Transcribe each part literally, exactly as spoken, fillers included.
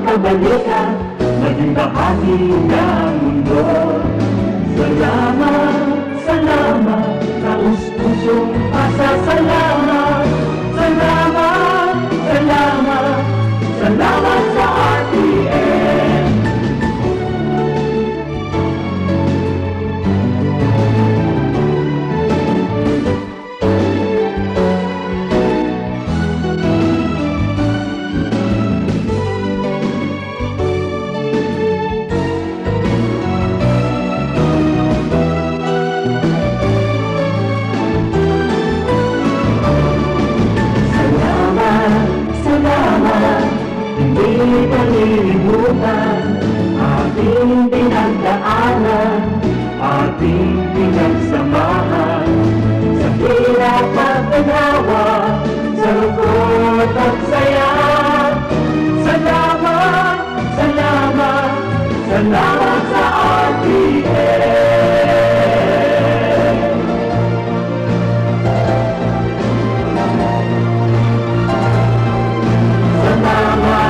Balita, maging bahagi ng mundo. Salamat, salamat, taos-pusong pasasalamat. Salamat, salamat, salamat sa R T N. Salamat, salamat, hindi kalilimutan, ating pinagdaanan, ating pinagsamahan, sa hirap at ginhawa, sa lungkot at saya. Salamat, salamat, salamat sa R T N. Salamat.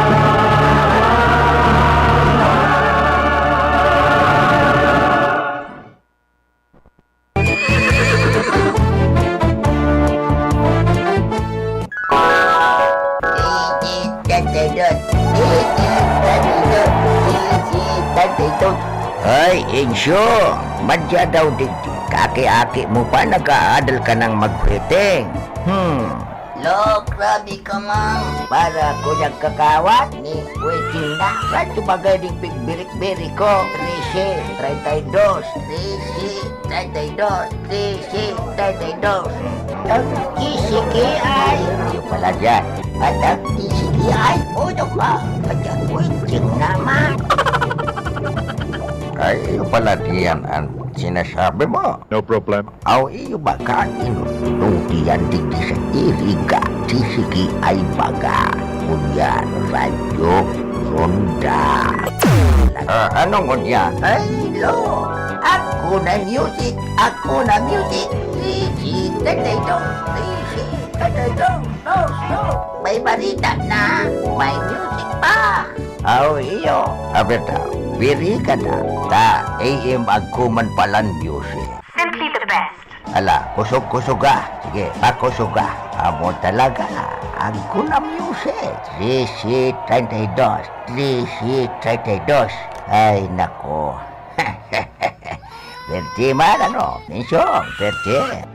Digit, tatay Dot. Digit, tatay Dot. Digit, tatay Dot. Hoy, Insyo! Madya daw digdi. Kaki-aki mo pa, nag-aadal ka nang maghuweteng. Hmm. Lo, grabe ka, Mang. Para ako nagkakawat ni Waiting na. Saan tumagay ding pigbirik-birik ko? Trese, treinta y dos. Trese, treinta y dos. Trese, treinta y dos. Ang T C K I. Iyo pala dyan. At ang T C K I, uno ka. At ang Waiting naman. Ay, iyo pala diyan ang sinasabi mo. No problem. Aw, iyo ba ka inutuki yan digdi sa Iriga? T C K I baga. Ngunyan, Radyo Ronda. Ah, ano ngunyan? Ay, lo! Ako na music! Ako na music! Easy, tatay Dong! Easy, tatay Dong! No, no! May barita na! May music pa! Aw, iyo. Abeta, biri ka na. Ta, A M agkuman palan music. Simply the best. Ala, kusog-kusog ka. Sige, pakusog ka. Amo talaga. Agko na music. Trese treinta y dos. Trese treinta y dos. Ay, nako. Perte man, ano? Mensyon, perte.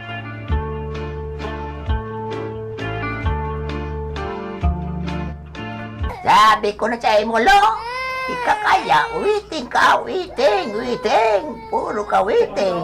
Sabi ko na sa imo, lo, di ka kaya, waiting ka, waiting, waiting. Puro ka waiting.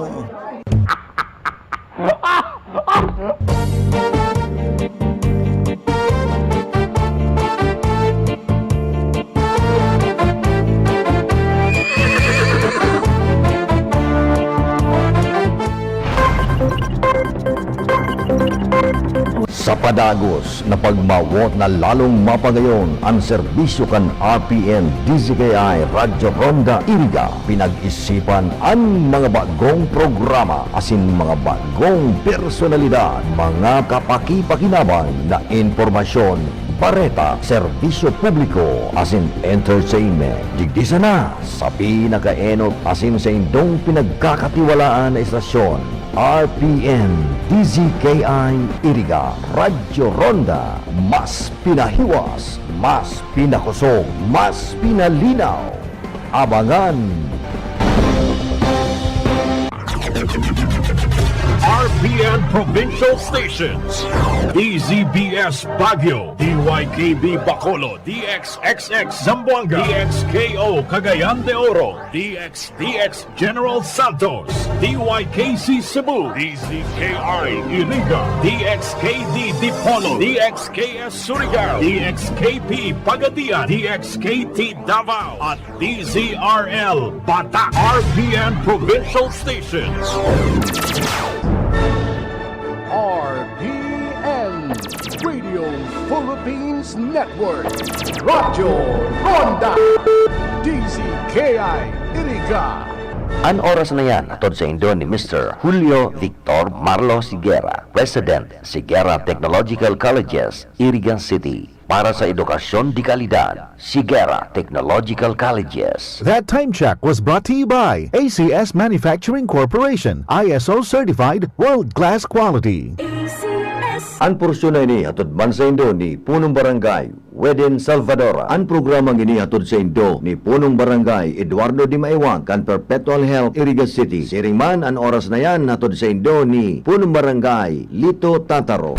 Sa padagos na pagmawot na lalong mapagayon an serbisyo kan R P N D Z K I Radyo Ronda Iriga, pinag-isipan an mga bagong programa asin mga bagong personalidad, mga kapakipakinabang na impormasyon, bareta, serbisyo publiko, asin entertainment. Digdi sana, sa pinakaenot asin saindong pinagkakatiwalaan na estasyon, R P N D Z K I Iriga, Radyo Ronda, mas pinahiwas, mas pinakosog, mas pinalinaw. Abangan! R P N Provincial Stations, D Z B S Baguio, D Y K B Bacolod, D X X X Zamboanga, D X K O Cagayan de Oro, D X D X General Santos, D Y K C Cebu, D Z K I Iriga, D X K D Dipolog, D X K S Surigao, D X K P Pagadian, D X K T Davao, at D Z R L Batak, R P N Provincial Stations. R P N Radio Philippines Network, Radyo Ronda, D Z K I Iriga. An oras na yan, hatod saindo ni Mister Julio Victor Marlo Sigera, President, Sigera Technological Colleges, Iriga City. Para sa edukasyon de kalidad, Sigera Technological Colleges. That time check was brought to you by A C S Manufacturing Corporation, I S O certified, world-class quality. A C S. An porsyon na ini hatod man saindo ni Punong Barangay Weden Salvador. An programang ini hatod saindo ni Punong Barangay Eduardo Dimaiwag kan Perpetual Health, Iriga City. Siring man an oras na yan hatod saindo ni Punong Barangay Lito Tataro.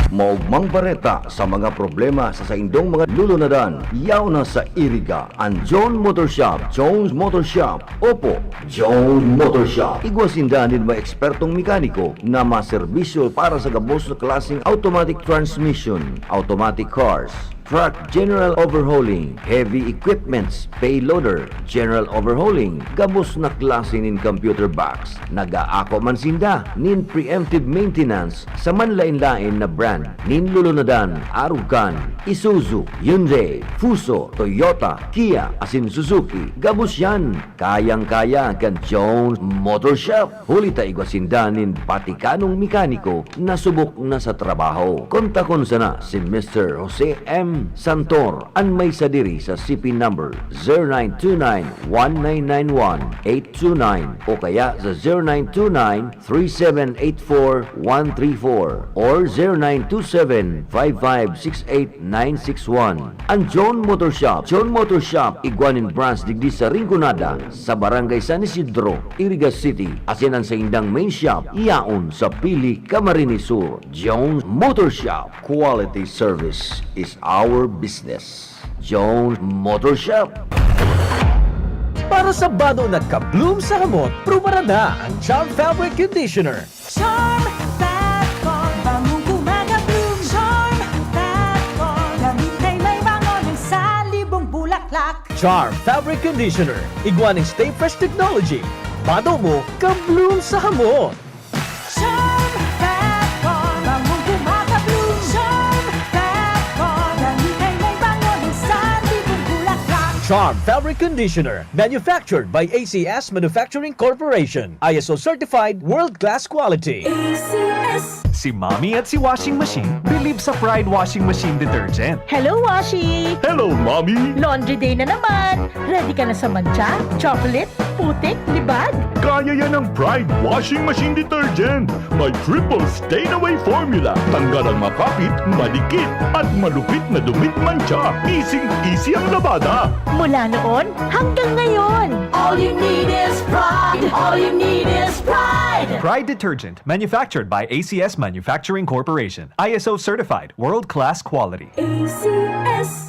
Maugmang bareta sa mga problema sa saindong mga lulunadan, yaon na sa Iriga, an John Motor Shop, Jones Motor Shop. Opo, Jones Motor Shop. Igwa sinda nin mga ekspertong mekaniko na maserbisyo para sa gabos na klaseng automatic transmission, automatic cars, truck general overhauling, heavy equipments, payloader, general overhauling, gabos na klase nin computer box. Nag-aako man sinda nin preemptive maintenance sa manlaen-laen na brand nin lulunadan, arog kan Isuzu, Hyundai, Fuso, Toyota, Kia, asin Suzuki. Gabos yan, kayang-kaya kan Jones Motor Shop. Huli ta igwa sinda nin batikanong mekaniko na subok na sa trabaho. Kontakon sana si Mister Jose M Santor, an may sadiri sa C P number zero nine two nine, one nine nine one, eight two nine o kaya sa zero nine two nine, three seven eight four, one three four or zero nine two seven, five five six eight nine six one. An John Motor Shop. John Motor Shop, igwa nin branch digdi sa Rinconada, sa Barangay San Isidro, Iriga City, asin an saindang main shop yaon sa Pili, Camarines Sur. Jones Motor Shop. Quality service is our business. Jones Motor Shop. Para sa bado na ka-bloom sa hamot, prubaran na ang Charm Fabric Conditioner. Charm Fab Call, bangong kumaga-bloom. Charm Fab Call, damit ay may bango ng salibong bulaklak. Charm Fabric Conditioner, igwa nin Stay Fresh Technology. Bado mo, ka-bloom sa hamot. Charm Fab Call, bangong kumaga-bloom. Charm Fab Call, damit ay may bango ng salibong bulaklak. Charm Fabric Conditioner, manufactured by A C S Manufacturing Corporation. I S O certified, world-class quality. A C S. Si Mommy at si Washing Machine bilib sa Pride Washing Machine Detergent. Hello, Washi! Hello, Mommy! Laundry day na naman! Ready ka na sa mantsa, chocolate, putik, libag? Kaya yan ng Pride Washing Machine Detergent. May triple stain away formula. Tanggal ang makapit, madikit, at malupit na dumit mantsa. Easy-easy ang labada. Mula noon hanggang ngayon. All you need is Pride. All you need is Pride. Pride Detergent, manufactured by A C S Manufacturing Corporation. I S O certified, world-class quality. A C S.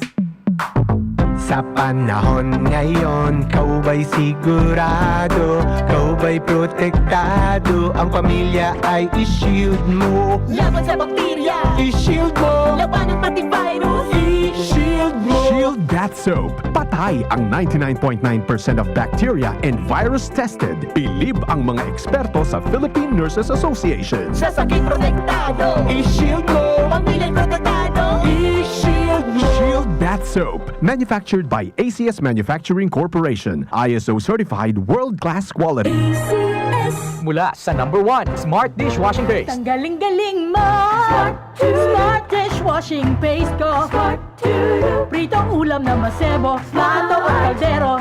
Sa panahon ngayon, ikaw ba'y sigurado? Ikaw ba'y protektado? Ang pamilya ay i-shield mo. Laban sa bakterya. I-shield mo. Labanan pati virus. I-shield mo. Shield Bath Soap. Patay ang ninety-nine point nine percent of bacteria and virus tested. Bilib ang mga eksperto sa Philippine Nurses Association. Sa sakit protektado. I-shield mo. Pamilya protektado. I-shield mo. Shield Bath Soap. Manufactured by A C S Manufacturing Corporation. I S O certified, world-class quality. A C S. Mula sa number one, Smart Dishwashing Paste. Tanggaling-galing mo! Smart Dishwashing Paste ko. Pritong ulam na masebo, plato o kaldero.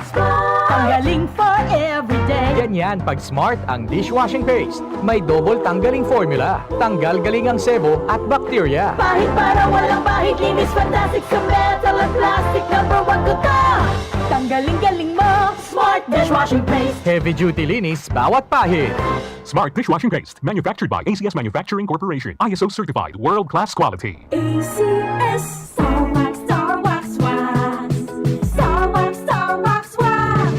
Tanggaling for everyday. Ganyan pag Smart ang dishwashing paste. May double tanggaling formula. Tanggal galing ang sebo at bakterya. Pahid para walang bahid, linis fantastic sa metal at plastic. Number one ko to. Tanggaling galing mo, Smart Dishwashing Paste. Heavy duty linis bawat pahid. Smart Dishwashing Paste, manufactured by A C S Manufacturing Corporation, I S O certified, world-class quality. A C S. Star Wax, Star Wax, Wax. Star Wax, Star Wax, Wax.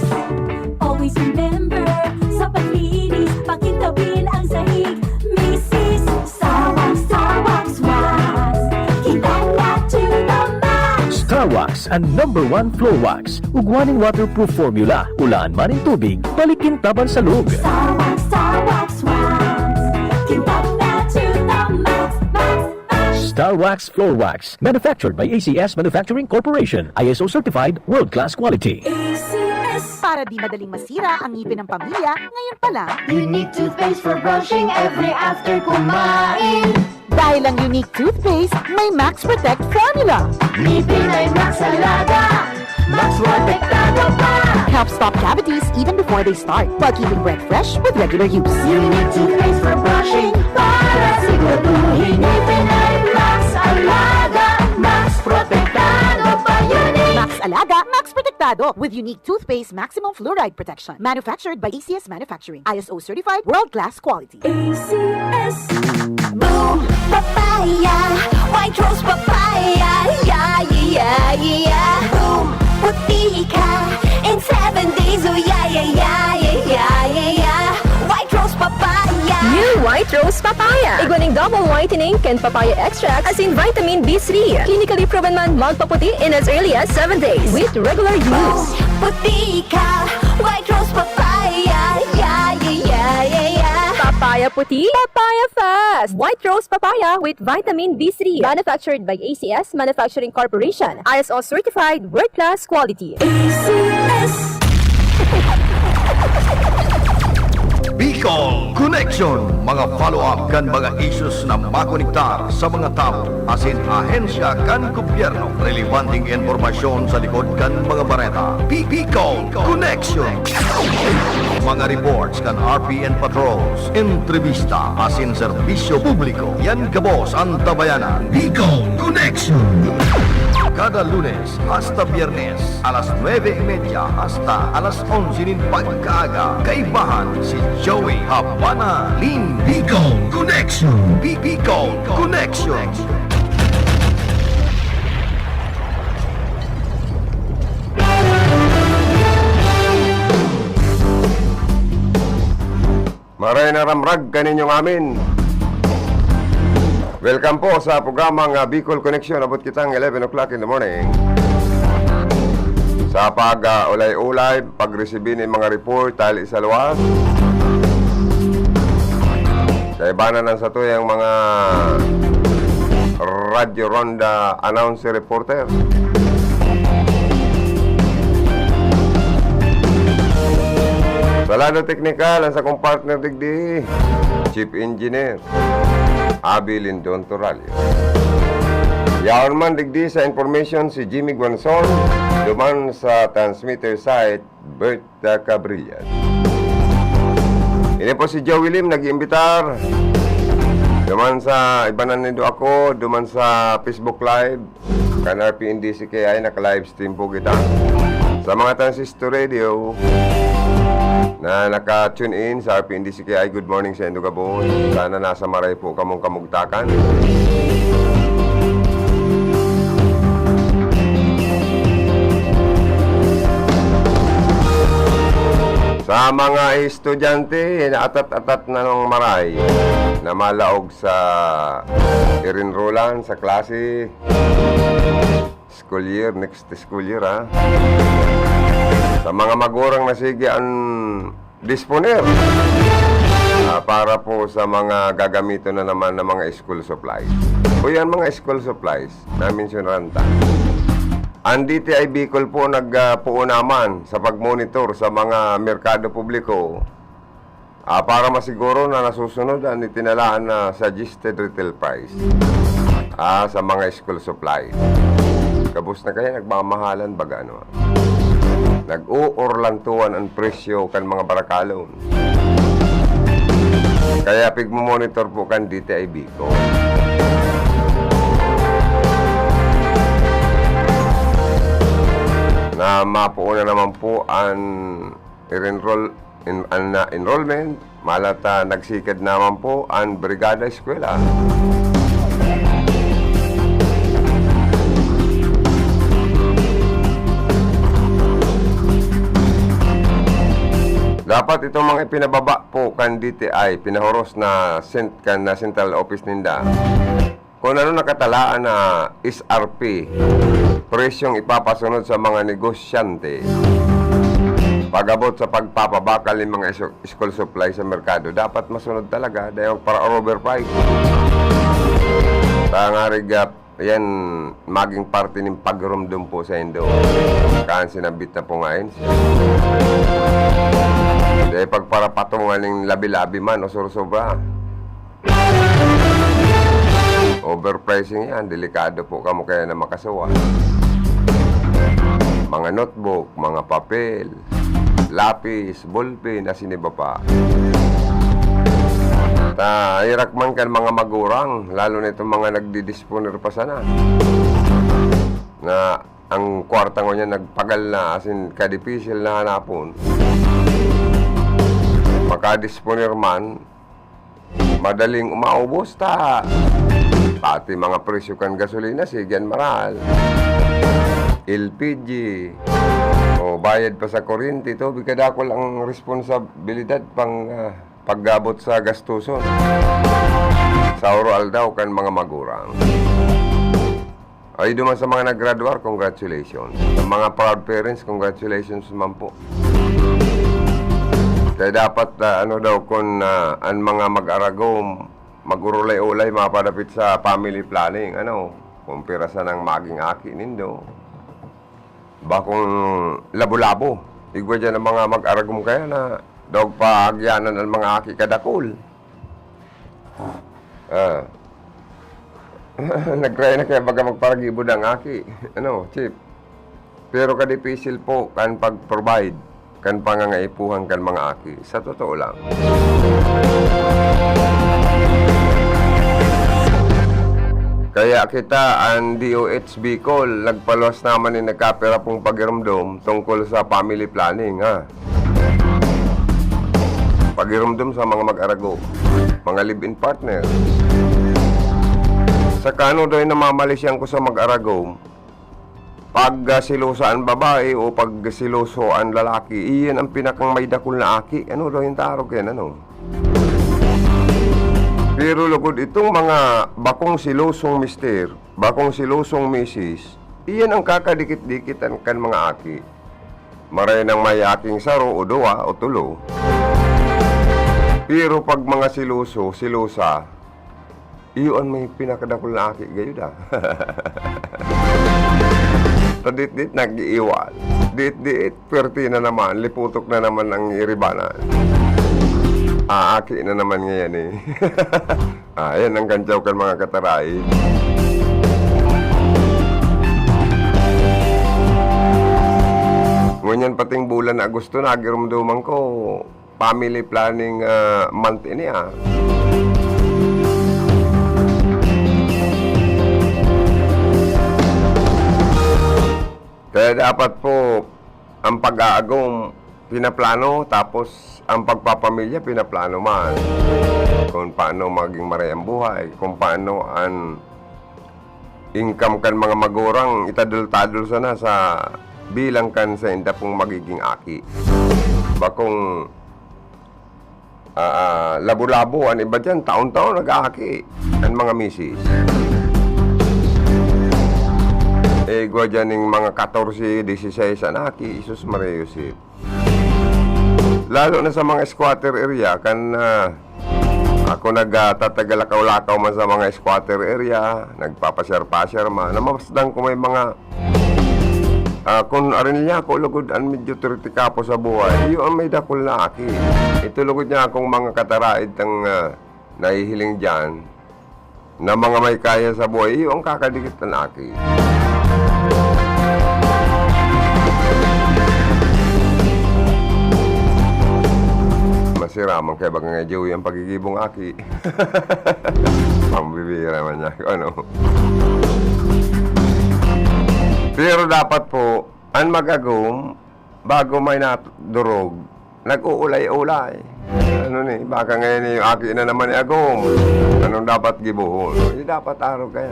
Always remember, sa paglinis, pakintabin ang sahig. Misis, Star Wax, Star Wax, Wax. Kita na to the max. Star Wax, ang number one floor wax. Ugwa nin waterproof formula. Ulaan man nin tubig, balikin taban sa lug. Star Wax, Star Wax, Wax. Kita na to the max, max, max. Star Wax Floor Wax. Manufactured by A C S Manufacturing Corporation. I S O certified, world-class quality. A C S. Para di madaling masira ang ngipin ng pamilya, ngayon pa lang. You need toothpaste for brushing every after kumain. Dahil ang Unique Toothpaste may Max Protect Formula. Ngipin ay Max Alaga, Max Protektado pa. Help stop cavities even before they start, while keeping breath fresh with regular use. Unique Toothpaste for brushing, para siguraduhin ngipin ay Max Alaga, Max Protektado pa. Unique Max Alaga, Max Protektado, with Unique Toothpaste Maximum Fluoride Protection. Manufactured by A C S Manufacturing. I S O certified, world-class quality. A C S. Boom Papaya, White Rose Papaya, yeah, yeah, yeah, yeah. Boom, puti ka in seven days, oh yeah, yeah, yeah, yeah, yeah, yeah, yeah. White Rose Papaya. New White Rose Papaya. Igwa nin double whitening kan papaya extract asin vitamin B three. Clinically proven man magpaputi in as early as seven days with regular use. Boom, puti ka, White Rose Papaya, yeah, yeah, yeah, yeah, yeah. Papaya puti, papaya fast. White Rose Papaya with vitamin B three. Manufactured by A C S Manufacturing Corporation. I S O certified, world class quality. A C S. Bicol Connection, mga follow-up kan mga issues na makonektar sa mga tawo asin ahensya kan gobyerno. Relevanteng impormasyon sa likod kan mga bareta. Bi-, Bicol Connection. Mga reports kan R P N patrols, entrevista asin serbisyo publiko. Yan gabos an Tabayanan. Bicol Connection. Kada Lunes hasta Biyernes, alas nuebe y media hasta alas onse nin pagkaaga, kaibahan si Joey Habana Lin. Bicol Connection. Bi-, Bicol Connection. Maray na ramrag kaninyong amin. Welcome po sa programang, ah, Bicol Connection. Abot kitang eleven o'clock in the morning. Sa pag, ah, ulay-ulay, pagresibi nin mga report hali sa luwas. Kaibahan an satuyang mga Radyo Ronda announcer reporter. Sa lado teknikal, an sakong partner digdi, Chief Engineer Abi Lindon Toralio. Yaon man digdi sa information si Jimmy Guanzon, duman sa transmitter site, Berta Cabrillas. Ini po si Joey Lim, nag-iimbitar. Duman sa iba na nindo ako, duman sa Facebook Live, kan R P N D C K I, naka-live stream po kita. Sa mga transistor radio na naka-tune in sa R P N D C K I, good morning sa indo gabos. Sana nasa maray po kamong kamugtakan. Sa mga estudyante na atat-atat na ng maray na malaog sa irinrolan sa klase, school year, next school year, ha? Sa mga magurang na sige an disponer, ah, para po sa mga gagamiton na naman ng mga school supplies. O yan, mga school supplies na mensyonaran ta. Ang D T I Bicol po nagpuo naman sa pagmonitor sa mga merkado publiko, ah, para masiguro na nasusunod ang itinalaan na suggested retail price, ah, sa mga school supplies. Gabos na kaya nagmamahalan baga, ano? Nag-uurlantuan ang presyo kan mga barakalon. Kaya pigmomonitor po kan D T I Bicol. Na mapuo na naman po ang i-enroll, in, an, ah, enrollment, malat, ah, nagsikad naman po an Brigada Eskwela. Dapat itong mga ipinababa po kan D T I, pinahuros na sent-, kan, na central office ninda. Kung ano nakatalaan na S R P, presyong ipapasunod sa mga negosyante pag-abot sa pagpapabakal nin mga isu-, school supply sa merkado, dapat masunod talaga, dahil para overprice. Tangarig, ah, yan, maging parte nin pagrumdum po sa indo. Kan sinambit na po ngayon. Dahil pagparapatungan nin labi-labi man o sursobra. Overpricing yan, delikado po kamo kaya na makasuhan. Mga notebook, mga papel, lapis, ballpen, asin iba pa. Ta, herak man kan mga magurang, lalo na itong mga nagdidisponer pa sana, na ang kwarta ngunyan nagpagal na, asin kadipisil na hanapon. Makadisponer man, madaling umaubos ta. Pati mga presyo kan gasolina, sige an maral. L P G, o bayad pa sa kuryente, tubig, kadakul ang responsabilidad pang, ah, pag-abot sa gastuson sa oro-aldaw kan mga magurang. Ay, duman sa mga naggraduar, congratulations. Sa mga proud parents, congratulations man po. Kaya dapat, ah, ano daw, kun, ah, an mga mag-aragom, mag-urulay-ulay, mapadapit sa family planning, ano, kung pira sanang maging aki nindo. Bakong labo-labo. Igwa diyan ang mga mag-aragom kaya na daog pa agyanan ang mga aki kadakul. Ah. Nagray na kaya baga magparagibo ang aki. Ano, Chief? Pero kadipisil po kan pag-provide kan pangangaipuhan kan mga aki. Sa totoo lang. Kaya kita, an D O H Bicol, nagpaluwas naman nin nagkapira pong pagiromdom tungkol sa family planning, ha? Pagiromdom sa mga mag-aragom, mga live-in partner. Saka ano daw yung namamalisyan ko sa mag-aragom, pag, ah, selosa an babae o pag seloso an lalaki, iyan ang pinakang may dakul na aki. Ano daw yung taro kayan, ano? Pero lugod itong mga bakong selosong mister, bakong selosong misis, iyan ang kakadikit-dikit an, kan mga aki. Maray nang may aking saro o duwa o tulo. Pero pag mga seloso, selosa, iyo an may pinakadakul na aki gayud, ah. Taditdit nag-iiwal. Diit-diit, pwerte na naman, liputok na naman ang iribanan. Aaki na naman ngayan, eh. Ah, ayan ang kantyaw kan mga kataray. Ngunyan pating bulan na Agosto, nagirumduman ko, family planning, ah, month ini, ah. Kaya dapat po, ang pag-aagom, pinaplano, tapos ang pagpapamilya, pinaplano man. Kung paano maging maray ang buhay, kung paano ang income kan mga magurang, itadol-tadol sana sa bilang kan sainda pong magiging aki. Bakong ah, ah, labo-labo an iba diyan, taon-taon nag-aaki an mga misis. Eh, igwa diyan ning mga katorse, dieciséis an aki, Jesus Maria Josep. Lalo na sa mga squatter area, kan, ah, ako nag, ah, tatagalakaw-lakaw man sa mga squatter area, nagpapasyar-pasyar man, namasdan ko may mga Ah, kun arin niya ako lugod an medyo tritikapo sa buhay, iyo an may dakul na aki. Ito lugod niya akong mga kataraid tang, ah, nahihiling diyan, na mga may kaya sa buhay, iyo ang kakadikit na aki. Masira man kaya baga nga Joey ang pagigibong aki. Pambibira man niya, ano. Pero dapat po, an mag-agom, bago may nadurog, nag-uulay-ulay. Ano ni, baka ngayon yung aki na naman ni agom. Anong dapat gibohon? Hindi dapat arog kaya.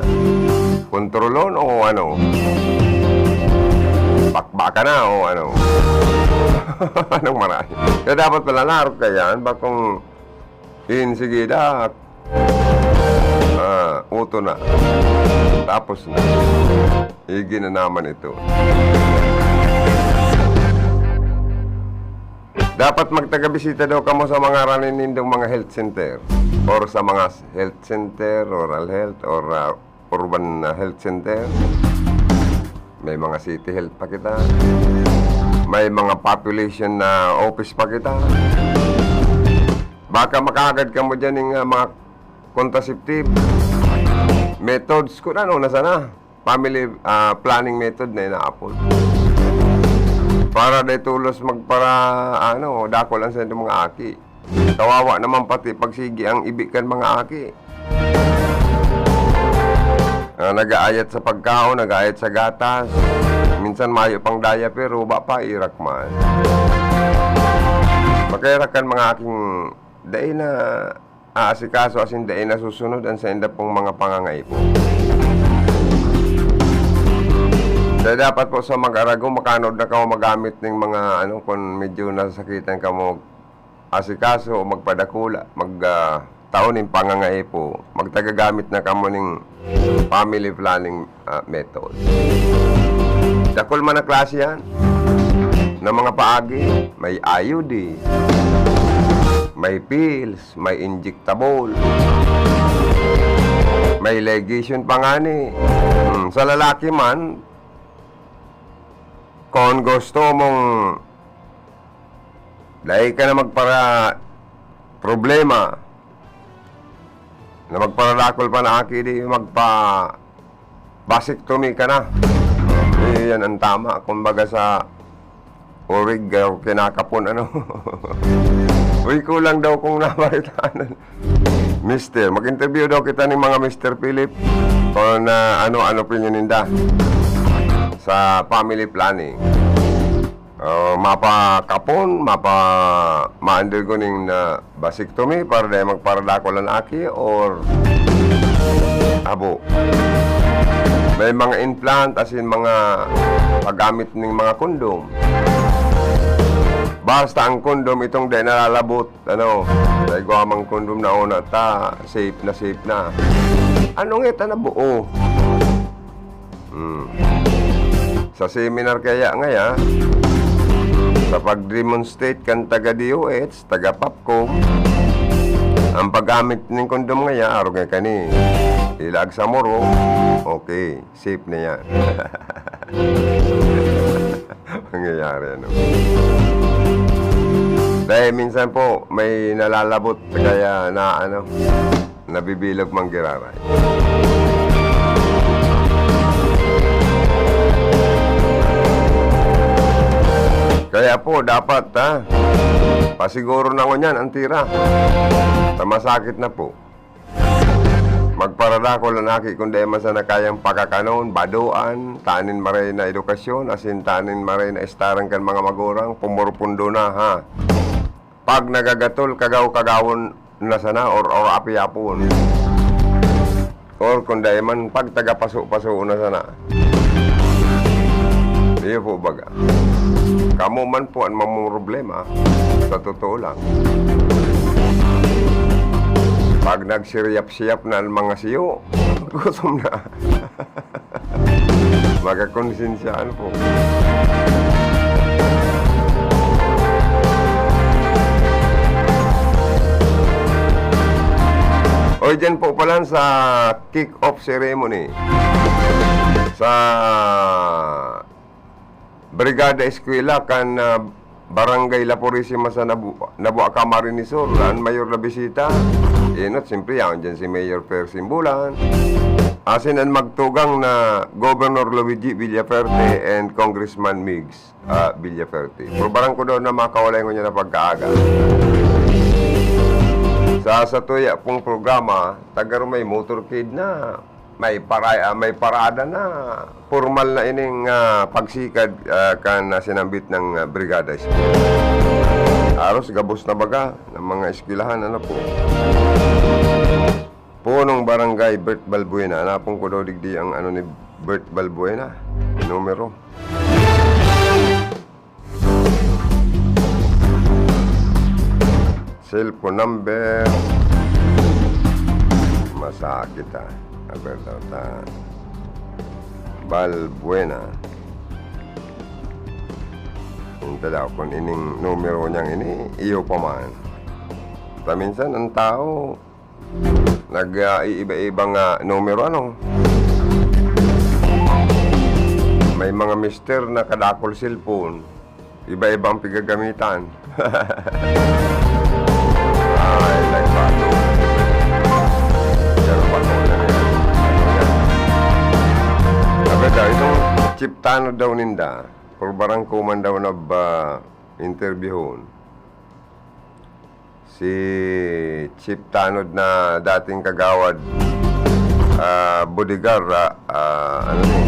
Kontrolon o ano? Bakbakan na o ano? Anong marahay? Kaya dapat pala narog kaya, bakong in, sige, dak. Ah, uto na. Tapos na. Igi na naman ito. Dapat magtagabisita daw kamo sa mga ranin nindong mga health center or sa mga s-, health center, rural health, or, ah, urban, ah, health center. May mga city health pa kita. May mga population na office pa kita. Baka makagad kamo dyan ng, ah, mga contraceptive. methods, kung ano na sana, family, ah, planning method na inaapod. Para dai tolos magpara-, ano, dakul an saindong mga aki. Kawawa naman pati pagsigi ang ibi kan mga aki. Ah, nag-aayat sa pagkaon, nag-aayat sa gatas. Minsan mayo pang diaper, ruba pa, irak man. Makairak kan mga aking dai na aasikaso asin dai nasusunod an sainda pong mga pangangaipo. Kaya dapat po sa mag-arago, makanod na kamo magamit ning mga, ano, kung medyo nasakitan kamo asikaso o magpadakula, mag, ah, tao nin pangangaipo, magtagagamit na kamo ning family planning, ah, method. Dakul man na klase yan na mga paagi. May I U D, may pills, may injectable, may ligation pa ngani. Hmm, sa lalaki man, kung gusto mong dai ka na magpara-, problema, na magparadakul pa na aki, di magpa-vasectomy ka na. Iyan ang tama, kumbaga, sa urig o kinakapon, ano. Uy, kulang daw kung nabalitaan. Mister, mag-interview daw kita ni mga Mister Philip kung, ah, ano, ano opinion ninda sa family planning. Oh, mapakapon, mapa-, ma-undergo ning na vasectomy para dai magparadakul an aki or habo. May mga implant, asin mga paggamit ning mga kondom. Basta ang kondom itong dai nalalabot, ano, dai igwa mang kondom na una ta, safe na safe na. Ano nga ito na buo? Hmm. Sa seminar kaya ngaya, sa pag-demonstrate kan taga D O H, taga PAPCOM, ang paggamit nin kondom ngaya, arog nga kani, ilaag sa muro, okay, safe na yan. Mangyayari, ano? Dahil minsan po, may nalalabot, kaya na, ano, nabibilog man giraray. Kaya po, dapat, ha, pasiguro na ngunyan ang tira. Ta masakit na po. Magparadakul an aki kun dai man sana kayang pakakanon, badoan, tanin maray na edukasyon, asin tanin maray na estaran kan mga magurang, pumurpundo na, ha. Pag nagagatol, kagaw-kagawon na sana or, or api-apon. Or kung dai man, pag tagapaso-paso na sana. Iyo po baga. Kamo man po an mamumroblema, sa totoo lang. Pag nagsiriyap-siyap na an mga siyo, gutom na. Magkakonsensyaan po. Oy, dyan po pala sa kick-off ceremony sa Brigada Eskwela kan, ah, Barangay La Purisima sa Nabu-, Nabua, Camarines Sur, an mayor na bisita. Inot, siyempre, yaon dyan si Mayor Per Simbulan. Asin an magtugang na Governor Luigi Villaferte and Congressman Migs, ah, Villaferte. Probaran ko daw na makawalay ngunyan na pagkaaga. Sa, sa tuya pong programa, taga may motorcade na. May para-, ah, may parada na. Pormal na ining, ah, pagsikad, ah, kan, ah, sinambit ng, ah, brigada. Aros gabos na baga ng mga eskwelahan, ano po. Punong Barangay Bert Balbuena. Hanapon ko daw digdi ang ano ni Bert Balbuena. Numero. Cellphone number. Masakit, ah. Aber daw ta. Balbuena. Punta daw kung ining numero niyang ini, iyo pa man. Ta minsan ang tao, nag, ah, iiba-iba nga numero, ano. May mga mister na kadakol cellphone, iba-iba ang pigagamitan. Ay, nagbago. Pero bago na rin. tanod daw ninda, purbaran ko man daw nab-, ah, interbyuhon. Si Chief Tanod na dating kagawad, ah, bodyguard, ah, ah, ano ni?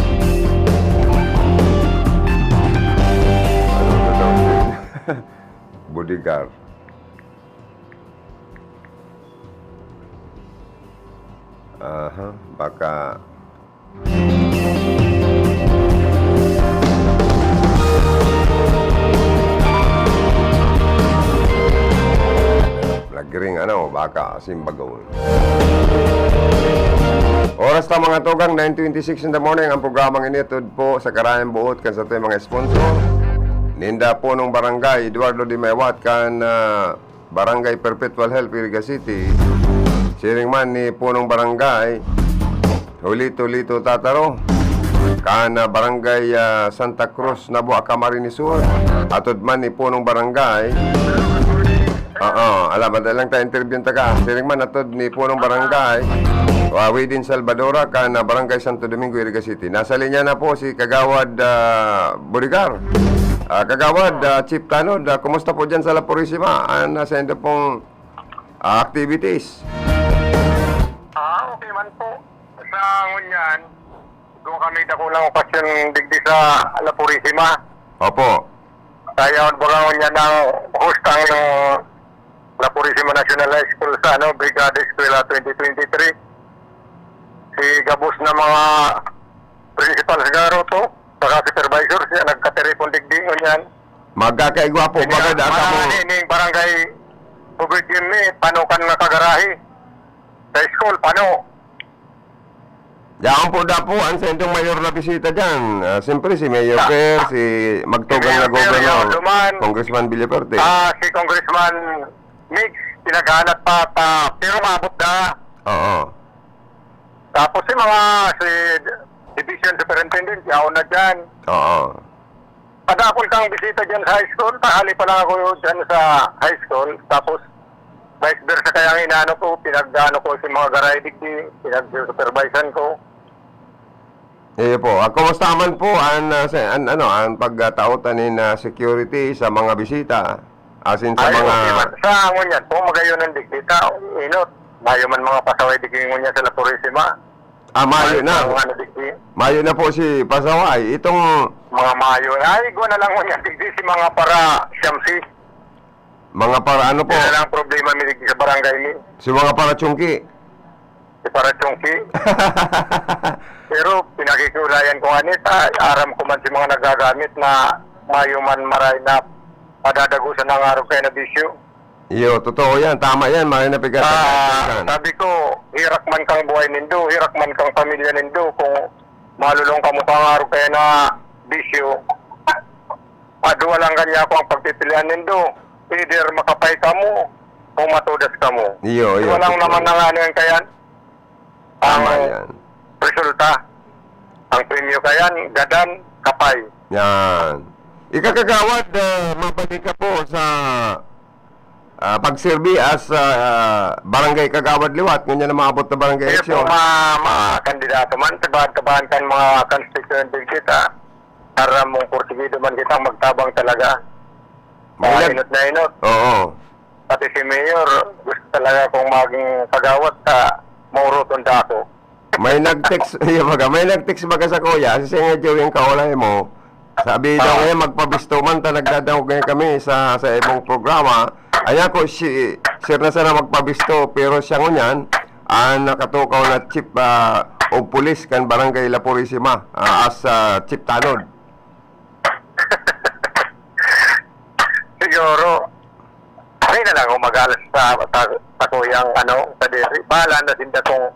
Ano na daw si bodyguard? Aha, baka Nagring ano, baka simbagon. Oras ta, mga tugang, nine twenty-six in the morning. Ang programang ini hatod po sa karayang buot kan satuyang mga sponsor. Ninda Punong Barangay, Eduardo de Maywat, kan, ah, Barangay Perpetual Health, Iriga City. Siring man ni Punong Barangay Julito Lito Tataro, kan, ah, Barangay, ah, Santa Cruz, Nabua, Camarines Sur. Hatod man ni Punong Barangay. Oo, alam, madali lang ta interview ta ka. Siring man hatod ni Punong Barangay, ah, Widin Salvadora, kan, ah, Barangay Santo Domingo, Iriga City. Nasa linya na po si Kagawad, ah, Burigar. Ah, Kagawad, ah, Chief Tanod, ah, kumusta po dyan sa La Purisima? Ah, nasa indo pong, ah, activities? Ah, okay man po. Sa ngunyan, doon kami dakulang okasyon digdi sa La Purisima. Opo. Kaya baga ngunyan ang host ang La Purisima National High School sa, ano, Brigada Eskwela twenty twenty-three. Si gabos na mga principal siguro to, saka supervisor, siya nagkatiripon digdi ngunyan. Magkakaigwa po, Ini baga ang, daan mga kamo. Ni, ni barangay Bukid Jimmy, pano kan nakagarahe. Sa school, pano. Yaon po dapo, ang sentong mayor na bisita dyan. Ah, siyempre, si Mayor Ah, Per, si si Magtugang Mayor na Per, Gobernador, yaon duman. Congressman Villafuerte. Ah, si Congressman Migs, pinaghanap pa, pa, pero maabot na. Oo. Tapos si mga, si Division Superintendent, yaon na dyan. Oo. Padakol kang bisita dyan sa high school, tanghali pa lang ako dyan sa high school. Tapos, vice versa kaya ang inaano ko, pinag-ano ko si mga garay digdi, pinag-supervisean ko. Iyo po. Ah, kumusta man po ang, ah, sa, an-, ano, ang pagkataotan ni na security sa mga bisita? As in, sa Ay, mga okay man. Sa ngunyan po, magayon ang digdi ta. Inot, mayo man mga pasaway digdi ngunyan sa La Purisima. Ah, mayo Mayo na. Ang ano digdi. Mayo na po si pasaway. Itong Mga mayo. Ay, igwa na lang ngunyan digdi si mga para siyam si. Mga para ano po? Yan na lang ang problema mi digdi sa barangay mi. Si mga para chungki. Si para chungki. Pero pinakikiulayan ko nga ni ta, aram ko man si mga nagagamit na mayo man maray na padadagosan ang arog kaya na bisyo. Iyo, totoo yan. Tama yan. Mayo na pigat Ah, sabi ko, hirak man kang buhay nindo, hirak man kang pamilya nindo, kung malulong kamo kang arog kaya na bisyo, padwa lang kanya ako ang pagpipilian nindo. Either makapay kamo o matudas kamo. Iyo, iyo, Walang totoo. Naman na nga ano yan kaya. Tama Ang yan. Resulta, ang premyo kayan, gadan, kapay. Yan. Ikakagawad, ah, mabalik ka po sa, ah, pagserbi as, ah, barangay kagawad liwat, ngunyan na maabot na barangay Kaya po, eleksyon. ma-, mga kandidato man, tabahan-tabahan kan mga constituent din kita. Para mong kursigido man kita, magtabang talaga. May Mga nag- inot na inot. Oo. Pati si Mayor, gusto talaga kong maging kagawad sa mauruton da ako. May nag-text, iya baga, may nag-text baga sa kuya, si Sir Joey ang kaulay mo. Sabi daw Ah. ngayon, magpabisto man, ta nagdadangog ngayon kami sa, sa imong programa. Ayan ko, si, sir na sana magpabisto, pero siya ngunyan, ang nakatukaw na chief, ah, of police kan Barangay La Purisima, ah, as, ah, chief tanod. Siguro, ay na lang kung mag-alas sa, sa, sa kuyang, ano, sa diri. Bahala na sinda kung,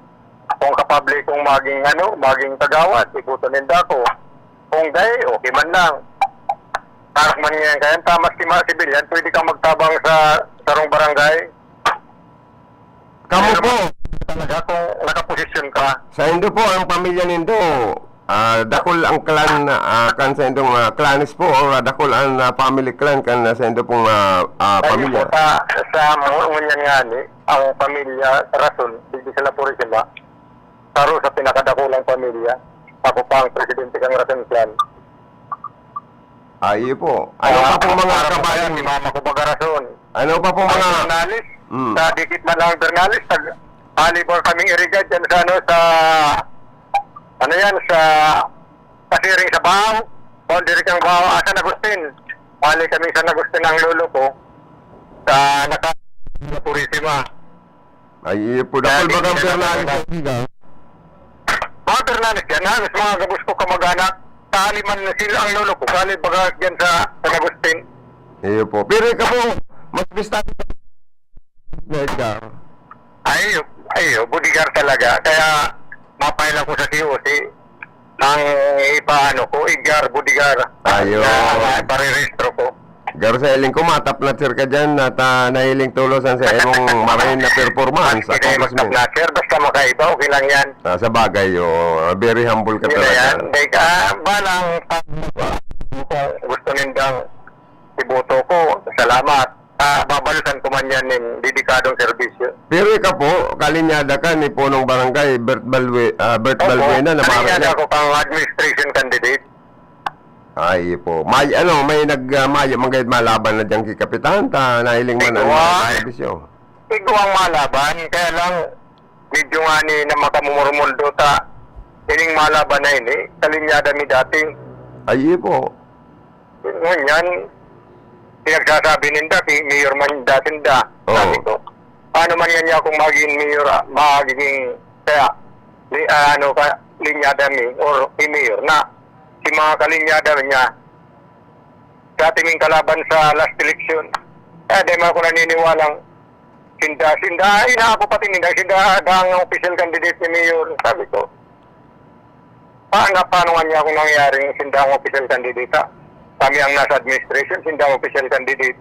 kung kapable kong maging, ano, maging kagawad, ibuto ninda ako. Kung dai, okay man lang. Tarak man ngayon, kaya tamas si mga sibilyan, pwede kang magtabang sa sarong barangay. Kamo Pero po. Talaga kung nakaposisyon ka. Sa indo po, ang pamilya nindo, ah, dakul ang clan, ah, kan sa indong, ah, clans po, or, ah, dakul ang, ah, family clan kan, ah, sa indo pong, ah, ah, Ayun pamilya. Po, sa, sa mga ngunyan nga ni, ang pamilya Rason, digdi sa La Purisima, saro sa pinakadakulang pamilya, ako pa ang presidente kang Rason Clan. Ay, iyo po. Ano pa pong mga kabayan? Si mama ko baga rason. Ano pa pong mga Bernales, Mm. sa dikit man lang Bernales, tag-, ali ba kaming iriga dyan sa ano, sa, ano yan, sa Kasiring sa Bao, boundary kang Bao, ah, San Agustin. Bali kami San Agustin ang lolo ko. Sa naka-, Purisima. Ay, iyo po. Kaya Dakul di bagang sila Fernandez nagkaka- ang siga. Mga Fernandez yan, halos mga gabos ko kamag-anak. Sa Aliman na sila ang lolo ko. Bali baga dyan sa San Agustin. Iyo po. Pero ikaw po, mas bistado na Edgar. Ay, iyo, iyo, bodyguard talaga. Kaya mapail ako sa C O C. Ang ipaano ko, Edgar, bodyguard. Ayun. Na, na, parerehistro ko. Garo sa hiling ko, matapnat sir ka dyan, at, ah, nahiling tulos ang sa imong marine na performance, Maski na yung accomplishment. Magtapnat, sir, basta makaiba, okay lang yan. Ah, sa bagay, oh, very humble ka Yun na talaga. Yan. Dahil, ah, balang, gusto nindang iboto ko. Salamat. Ah, babalutan ko man yan nin dedikadong serbisyo. Pero ikaw po, kalinyada ka ni Punong Barangay Bert Balwe-, ah, Bert Opo, Balbuena na kalinyada mara- ko kang administration candidate. Ay, po. May, ano, may nag, ah, mayo man gayud malaban na diyan ki Kapitan, ta nahiling man ang Ikaw, mga ah. Serbisyo. Ikaw ang malaban, kaya lang, medyo nga ni na makamumurmuldo ta, ining malaban na ini, kalinyada mi dati. Ay, iyo po. Ngunyan, pinagsasabi ninda, si mayor man dating da. Oo. Sabi ko, "Paano man yan niya kung magiging mayor, ah, magiging, kaya, ni, ah, ano, ka, linyada mi, or si mayor na, si mga kalinyada niya, dati ming kalaban sa last election." Eh, di man ako naniniwalang sinda, sinda, ay, na ako pati ninda, sinda, ang official candidate ni mayor, sabi ko. Paano, paano nga niya kung nangyaring sinda ang official candidate? Kami ang nasa administration, sinda ang official candidate.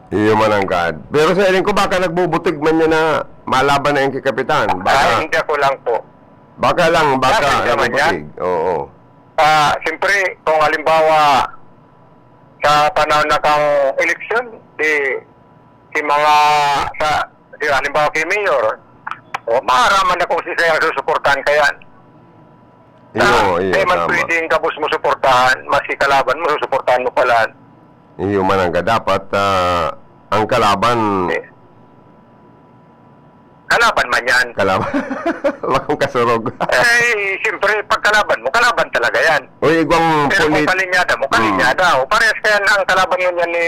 Iyo man ang kad. Pero sa hiling ko, baka nagbubutig man niya na malaban na yung kay Kapitan. Baka, Ah, hindi ako lang po. Baka lang, baka Nasa naman niya? nagbubutig. Oo. Ah, siyempre, kung halimbawa, sa panahon na kang eleksyon, di, si mga, sa, di, halimbawa kay Mayor, o, maaraman na kung si siya ang susuportahan ka yan. Iyo, Ah, iyo, di man tama. Pwedeng kabos mo suportahan, maski kalaban mo, susuportahan mo pala. Iyo man ang ka-, dapat, ah, ang kalaban Eh, kalaban man yan. Kalaban. Bakong kasurog. Eh, siyempre, pag kalaban mo, kalaban talaga yan. Uy, igwang Pero kung punit- kalinyada mo, Hmm. kalinyada. O, parehas kaya na ang kalaban mo niyan ni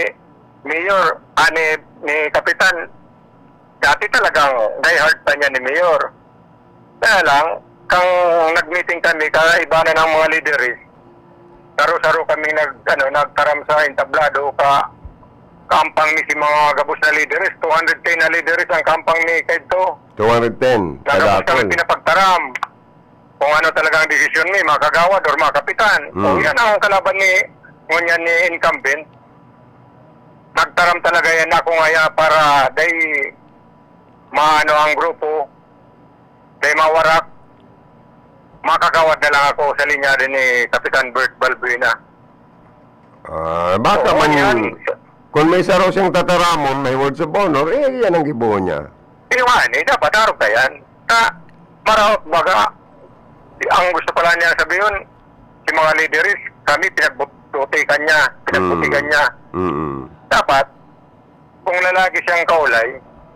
Mayor, ah, ni, ni Kapitan. Dati talagang diehard pa niya ni Mayor. Kaya lang, kang nag-meeting kami, kaiba na ng mga lideres. Saro-saro kami nag-, ano, nagtaram sa entablado, ka, kaampang mi si mga gabos na lideres. Two hundred ten na lideres ang kaampang mi kaidto. Two hundred ten, Nagabos kami kadakol. Pinapagtaram. Kung ano talagang desisyon mi, mga kagawad or mga kapitan. Mm. Kung yan ang kalaban ni, ngunyan ni incumbent, nagtaram talaga yan ako ngaya para dai maano ang grupo, dai mawarak, makakawad na lang ako sa linya din ni Kapitan Bert Balbuena. Ah, baka Oo, man, yan. Kung may saro siyang tataramon, may words of honor, eh, yan ang gibohon niya. Iyo nga, eh, dapat arog ka yan. Sa maraot baga, ang gusto pala niya sabihin, si mga lideres, kami pinagbutikan niya, pinagbutikan Mm. niya. Mm-mm. Dapat, kung lalaki siyang kaulay,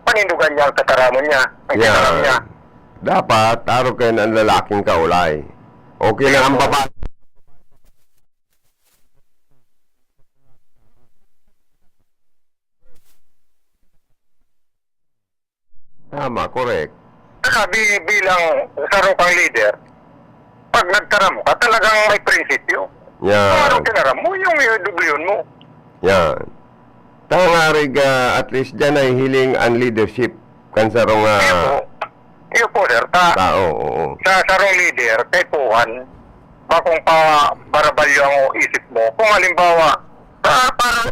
panindugan niya ang tataramon niya, ang Yan. tataram niya. Dapat, arog kayo na ang lalaking kaulay. Okay na ang Kaya babae. Tama, correct. Saka bi-, bilang saro kang leader, pag nagtaram ka, talagang may prinsipyo. Yan. Kung anong tinaram mo, yung idubliyon mo. Yan. Tangarig, ah, at least dyan ay hiling ang leadership kan sarong, ah, Iyo po. Iyo po, sir. Ta-, tao, oo. Sa sarong leader, kaipuhan, bakong pa barabalyo ang isip mo. Kung halimbawa, sa, parang,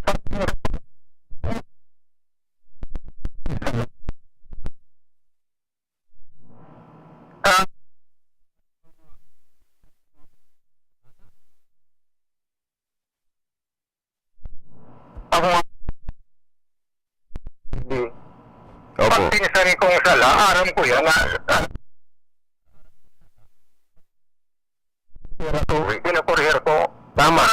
Ako nga, hindi. Opo. Pag pinsan kong sala, aram ko yan na, ah, kinakorehir ko. Tama.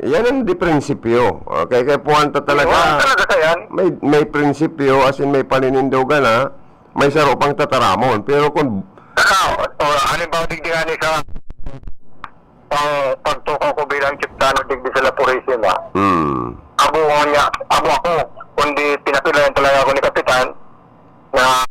Yan ang di prinsipyo. Okay, kay puwanta talaga, Iwan talaga sa yan. may, may prinsipyo, as in may paninindogan, ha? May saro pang tataramon. Pero kung Saka, o, halimbawa, digdi nga ni sa pang, pagtukaw ko bilang Chief Tanod digdi sa La Purisima. Hmm. Abo ko niya, abo ako, kundi pinapilayan talaga ako ni Kapitan na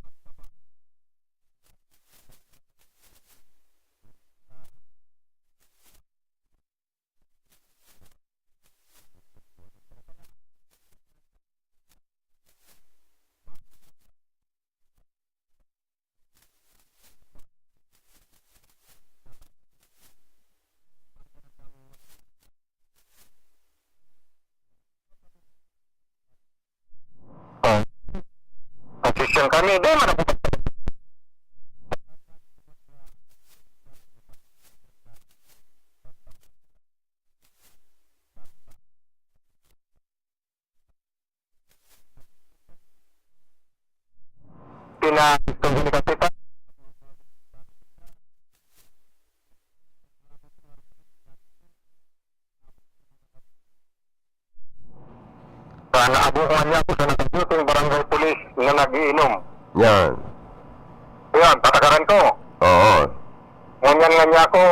Oh. Ang sesyon kami, di man ako Pina-, Sana abuhan niya ako sa nakaduting barangay police na nag-iinom. Yan. Yan, patakaran ko. Oo. Ngunyan nga niya ako,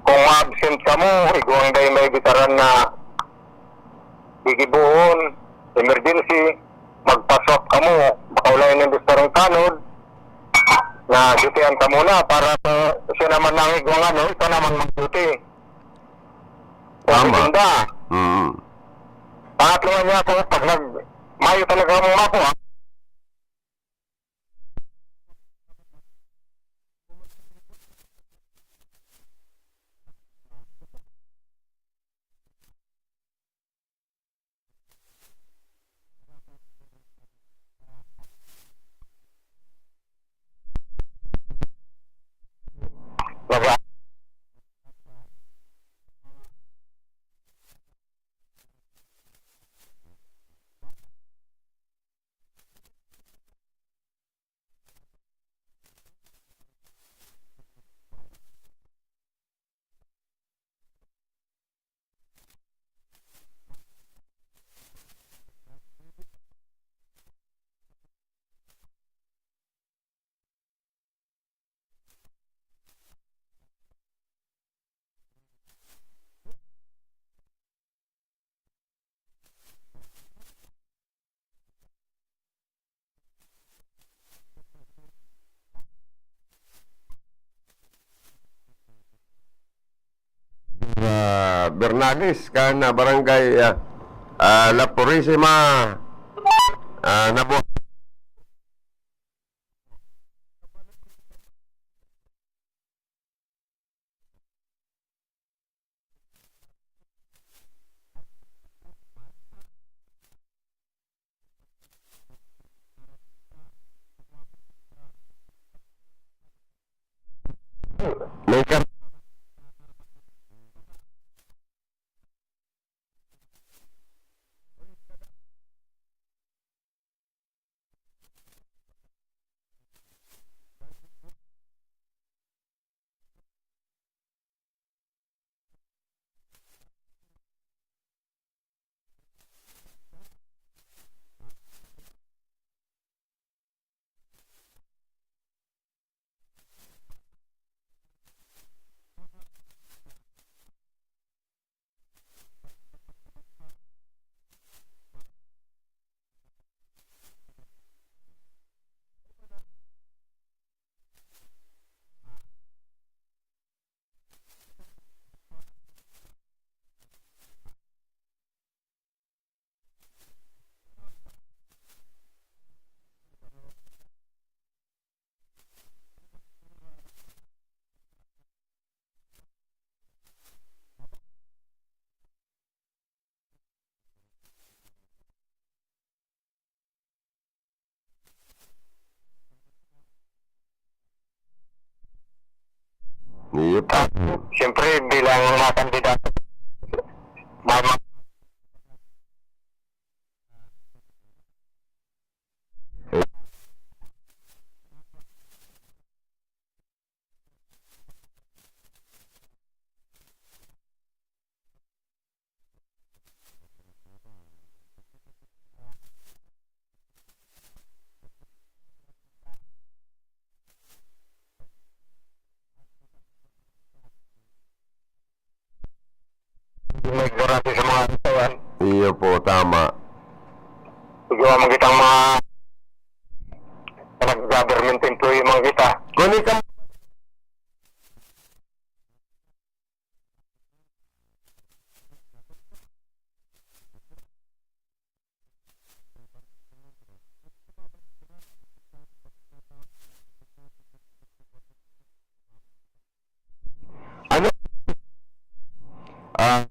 kung ma-absent ka mo, igwang day may bitaran na gigibohon, emergency, magpa-swap kamo, baka wala yung gusto ng tanod, na dutihan ka muna para sa, siya naman nang igwang ano, ikaw naman mag-duty. Tama. Pagtitinda. Mm. Pangatlo nga niya ako, pag nag-, mayo talaga mong makuha. Naga- Ah, Bernales, kan, ah, barangay, ah, ah, La Purisima, ah, nabu- May kar- Yep. Siyempre, bilang mga kandidato, mama- So, ang kitang mga nag-government employee, mga kita. Kunin ka. Ano? Ah.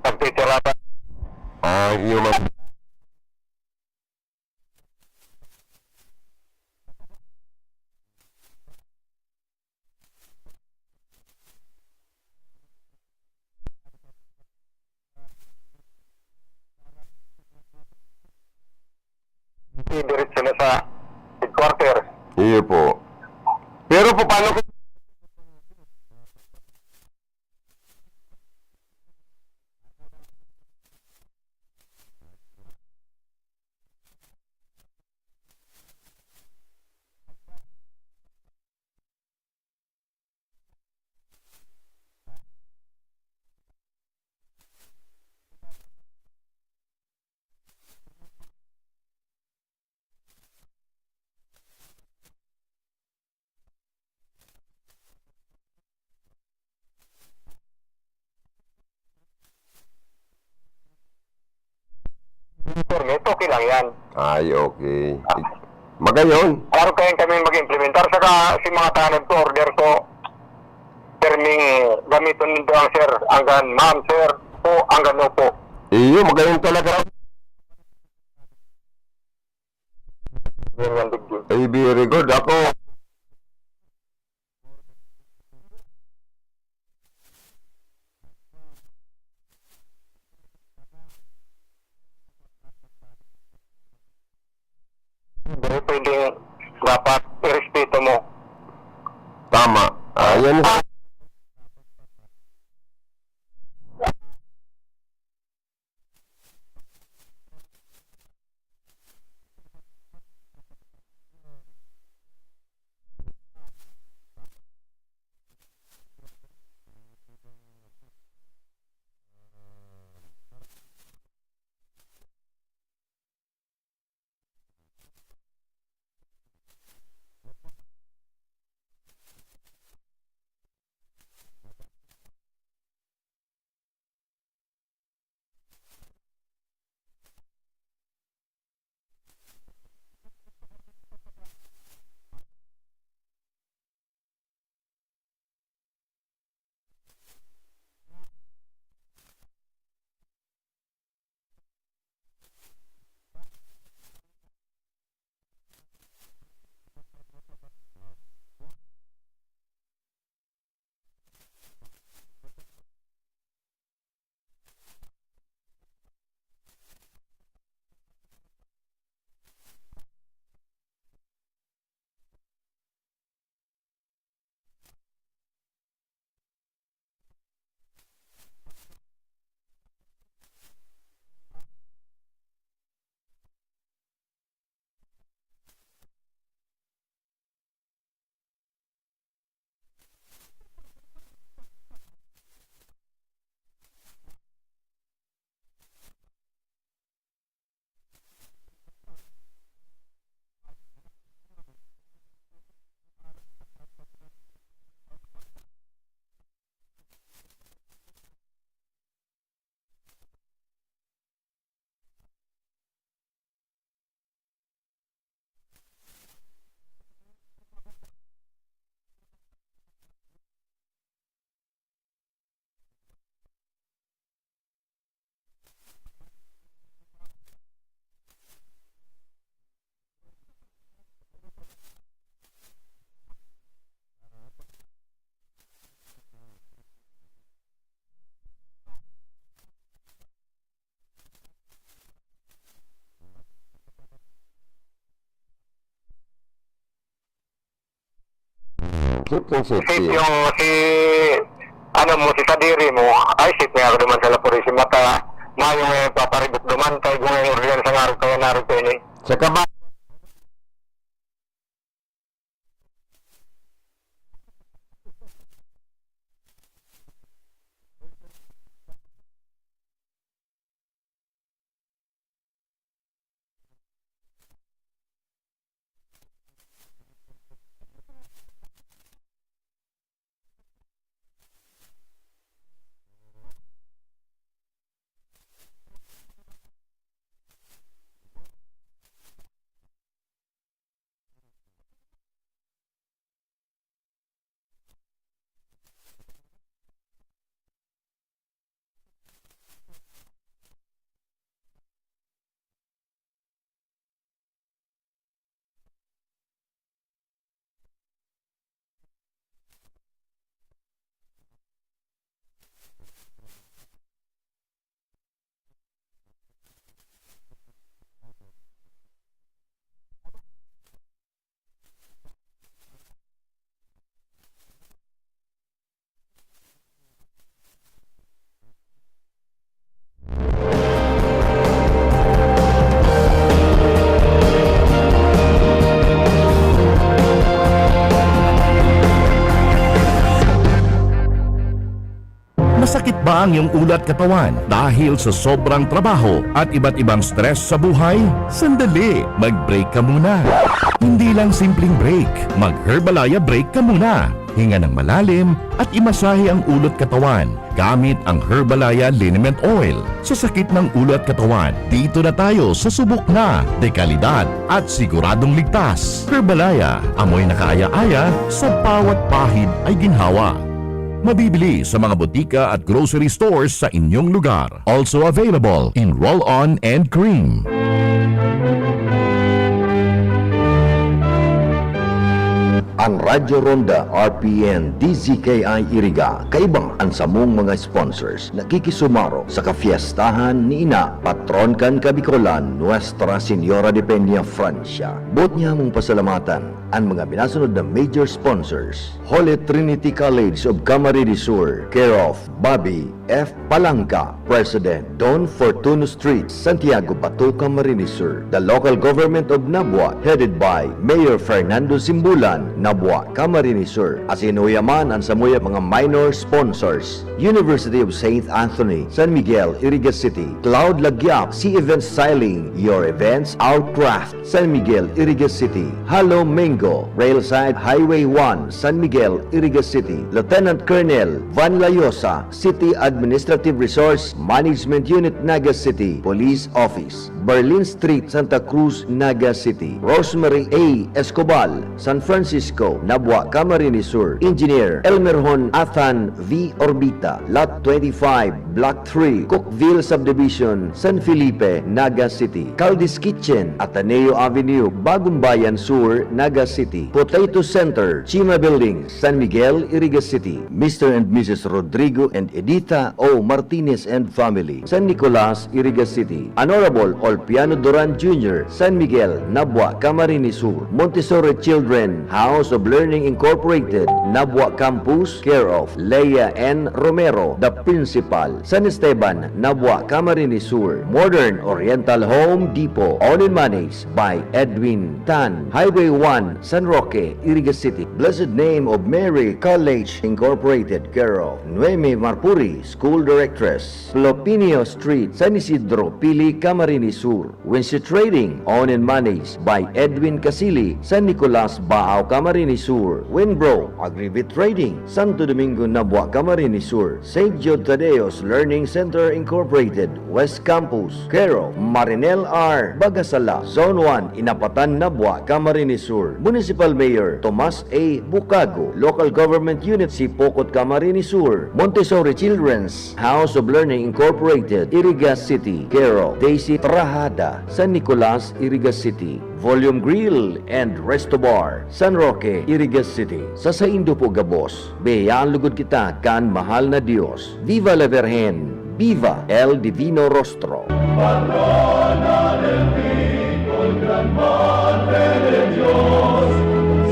Nagtitira pa. Ah, iyo man. Diretso na sa headquarters. Iyo po. Pero po, paano kung Permit, okay lang yan. Ay, okay. Magayon. Klaro kayo kami mag-implementar. Saka si mga tahanan ko, order ko, perming gamiton nindo ang sir, anggan ma'am, sir, po, anggan opo. Iyo, magayon talaga. Yan, yan, digdi. Ay, very good. Ako, Hindi pwedeng dapat irespeto mo. Tama. Ah, yan. Safety, safety. Safe yung si, ano mo, si kadiri mo, ay safe nga ako naman sa lapurisima ta, mayo nga yung paparibok duman, tayo kung yung ordinan sa ngarog kaya narog kayo ni. Sa kaba- Masakit ba ang iyong ulo at katawan dahil sa sobrang trabaho at iba't ibang stress sa buhay? Sandali, mag-break ka muna. Hindi lang simpleng break, mag-Herbalaya break ka muna. Hinga ng malalim at imasahe ang ulo at katawan gamit ang Herbalaya Liniment Oil. Sa sakit ng ulo at katawan, dito na tayo sa subok na, dekalidad at siguradong ligtas. Herbalaya, amoy na kaaya-aya sa bawat pahid ay ginhawa. Mabibili sa mga botika at grocery stores sa inyong lugar. Also available in roll-on and cream. Ang Radyo Ronda, R P N, D Z K I Iriga, kaiba an samong mga sponsors. Nakikisumaro sa kafiestahan ni Ina, patron kan Kabikolan, Nuestra Señora de Peña, Francia. Boot niya mong pasalamatan an mga binasunod na major sponsors: Holy Trinity College of Camarines Sur, care of Bobby F. Palangka, President, Don Fortuno Street, Santiago, Bato, Camarines Sur. The local government of Nabua, headed by Mayor Fernando Simbulan, Nabua, Camarines Sur. Asin uya man an samuya mga minor sponsors: University of Saint Anthony, San Miguel, Iriga City, Cloud Lagyap, Sea Event Styling, your events, our craft. San Miguel, Iriga City. Halo Mango, Railside Highway one, San Miguel, Iriga City. Lieutenant Colonel Van Layosa, City Administrative Resource Management Unit, Naga City Police Office, Berlin Street, Santa Cruz, Naga City. Rosemary A. Escobal, San Francisco, Nabua, Camarines Sur. Engineer Elmerhon Athan V. Orbita, Lot twenty-five, Block three, Cookville Subdivision, San Felipe, Naga City. Caldi's Kitchen, Ateneo Avenue, Bagumbayan Sur, Naga City. Potato Center, Chima Building, San Miguel, Iriga City. Mister and Missus Rodrigo and Edita O. Martinez and family, San Nicolas, Iriga City. Honorable Olpiano Duran Junior, San Miguel, Nabua, Camarines Sur. Montessori Children House of Learning Incorporated, Nabua Campus, care of Leia N. Romero, the principal. San Esteban, Nabua, Camarines Sur. Modern Oriental Home Depot, owned and managed by Edwin Tan. Highway one, San Roque, Iriga City. Blessed Name of Mary College Incorporated, care of Noemi Marpuri, School Directress. Plopinio Street, San Isidro, Pili, Camarines Sur. Winsi Trading, owned and managed by Edwin Casili, San Nicolas, Baao, Camarines Sur. Winbro Agrivet Trading, Santo Domingo, Nabua, Camarines Sur. Saint Jude Tadeo's Learning Center Incorporated, West Campus, care of Marinel R. Bagasala, Zone one, Inapatan, Nabua, Camarines Sur. Municipal Mayor Tomas A. Bucago, Local Government Unit Sipocot, Camarines Sur. Montessori Children's House of Learning Incorporated, Iriga City, care of Daisy Trahada, San Nicolas, Iriga City. Volume Grill and Resto Bar, San Roque, Iriga City. Sa saindo po gabos, biyayaan lugod kita kan mahal na Dios. Viva la Virgen! Viva el Divino Rostro! Patrona del Bicol, gran madre de Dios,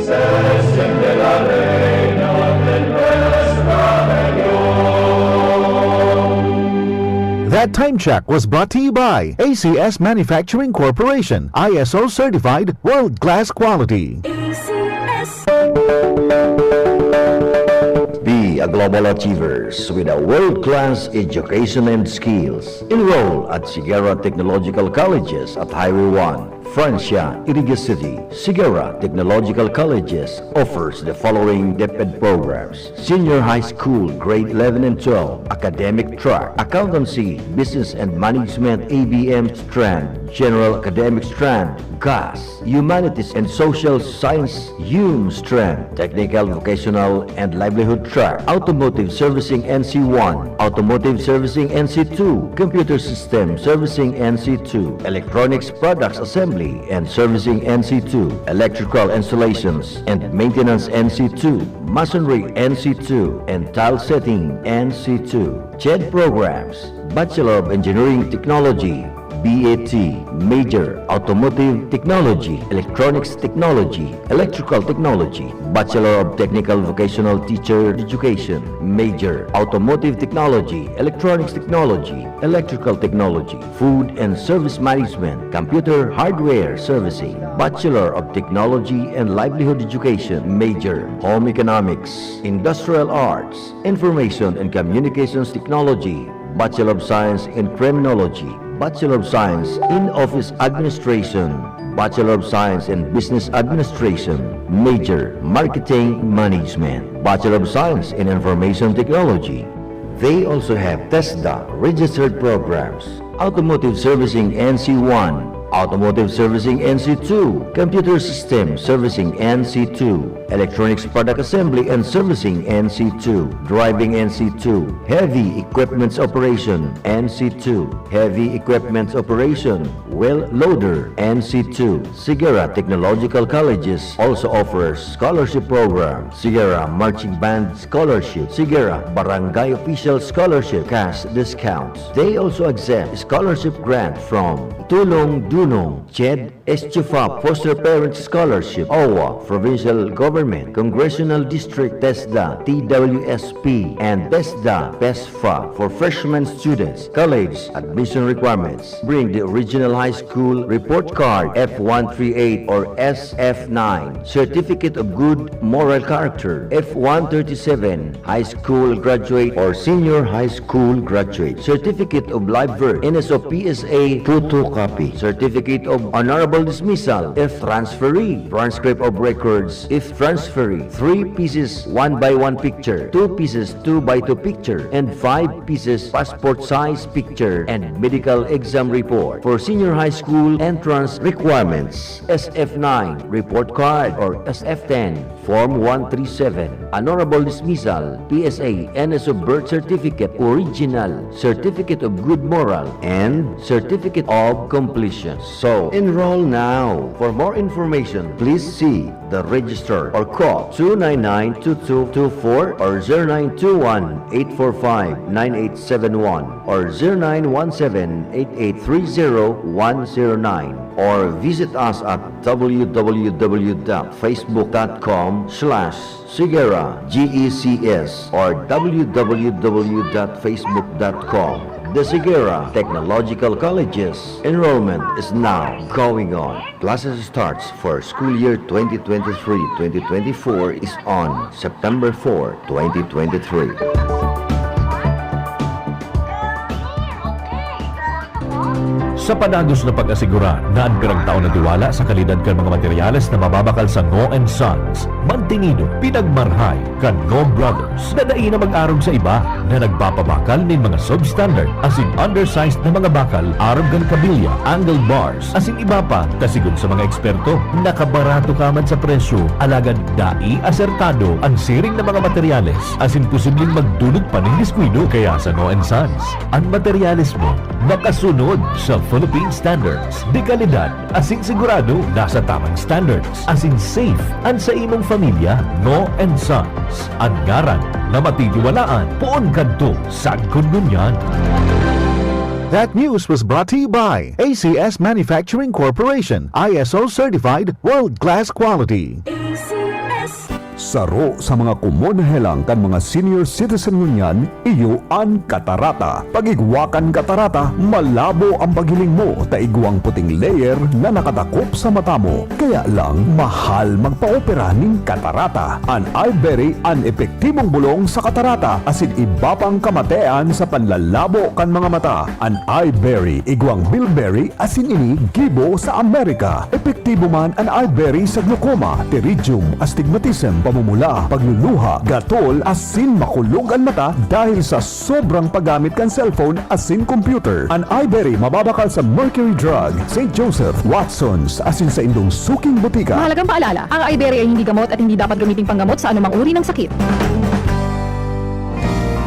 se siente la reina. Time check was brought to you by A C S Manufacturing Corporation, I S O certified, world-class quality. A C S. Be a global achievers with a world-class education and skills. Enroll at Sigara Technological Colleges at Highway one, Francia, Iriga City. Sigara Technological Colleges offers the following DepEd programs: Senior High School, Grade eleven and twelve, Academic Track, Accountancy, Business and Management, A B M strand, General Academic strand, GAS, Humanities and Social Science, HUM strand, Technical, Vocational and Livelihood Track, Automotive Servicing N C one, Automotive Servicing N C two, Computer System Servicing N C two, Electronics Products Assembly and Servicing N C two, Electrical Installations and Maintenance N C two, Masonry N C two, and Tile Setting N C two. CHED programs: Bachelor of Engineering Technology, B A T, major, Automotive Technology, Electronics Technology, Electrical Technology, Bachelor of Technical Vocational Teacher Education, major, Automotive Technology, Electronics Technology, Electrical Technology, Food and Service Management, Computer Hardware Servicing, Bachelor of Technology and Livelihood Education, major, Home Economics, Industrial Arts, Information and Communications Technology, Bachelor of Science in Criminology, Bachelor of Science in Office Administration, Bachelor of Science in Business Administration, major, Marketing Management, Bachelor of Science in Information Technology. They also have TESDA registered programs: Automotive Servicing N C one, Automotive Servicing N C two, Computer System Servicing N C two, Electronics Product Assembly and Servicing N C two, Driving N C two, Heavy Equipments Operation N C two, Heavy Equipments Operation, Wheel Loader N C two. Sigara Technological Colleges also offers scholarship program: Sigara Marching Band Scholarship, Sigara Barangay Official Scholarship, cash discounts. They also accept scholarship grant from Tulong Dunong, CHED, ESTUFA Foster Parent Scholarship, OWWA, Provincial Government, Congressional District, TESDA, T W S P, and TESDA, PESFA. For freshman students, college admission requirements: bring the original high school report card, F one three eight or S F nine, Certificate of Good Moral Character, F one thirty-seven, high school graduate or senior high school graduate, Certificate of Live Birth, N S O P S A photocopy, Certificate of Honorable Dismissal if transferee, transcript of records if transferee, three pieces one by one picture, two pieces two by two picture, and five pieces passport size picture, and medical exam report. For senior high school entrance requirements, S F nine report card or S F ten, Form one three seven, Honorable Dismissal, P S A, N S O birth certificate, original, Certificate of Good Moral, and Certificate of Completion. So, enroll now. For more information, please see the registrar or call two nine nine two two two four or zero nine two one eight four five nine eight seven one or zero nine one seven eight eight three zero one zero nine, or visit us at w w w dot facebook dot com slash Sigera, G E C S, or w w w dot facebook dot com. The Sigera Technological Colleges. Enrollment is now going on. Classes starts for school year twenty twenty-three twenty twenty-four is on September four, twenty twenty-three. Sa padagos na pag-asigurar na an piragtao na tiwala sa kalidad kan mga materyales na mababakal sa Ngo and Sons, mantinido, pinagmarhay kan Ngo Brothers na dai na mag-arog sa iba na nagpapabakal nin mga substandard asin undersized na mga bakal arog kan kabilya, angle bars, asin iba pa, ta sigon sa mga eksperto, nakabarato ka man sa presyo, alagad dai asertado an siring na mga materyales, asin posibleng magdulot pa nin diskuido. Kaya sa Ngo and Sons, an materyales mo makasunod sa Philippine standards, de kalidad, asin sigurado nasa tamang standards, asin safe an sa imong pamilya. Ngo and Sons, an ngaran na matitiwalaan poon kadto sagkod ngunyan. That news was brought to you by A C S Manufacturing Corporation, I S O certified, world-class quality. A C S. Saro sa mga komon na helang kan mga senior citizen ngunyan iyo an katarata. Pag igwa kan katarata, malabo an paghiling mo ta igwang puting layer na nakatakop sa mata mo. Kaya lang, mahal magpa-opera nin katarata. An Iberry an epektibong bolong sa katarata asin iba pang kamatean sa panlalabo kan mga mata. An Iberry igwang bilberry asin ini gibo sa Amerika. Epektibo man an Iberry sa glaucoma, pterygium, astigmatism, pamumula, pagluluha, gatol, asin makulog an mata dahil sa sobrang paggamit kan cellphone asin computer. An Iberry mababakal sa Mercury Drug, Saint Joseph, Watson's, asin sa indong suking botika. Mahalagang paalala, ang Iberry ay hindi gamot at hindi dapat gamiting panggamot sa anumang uri ng sakit.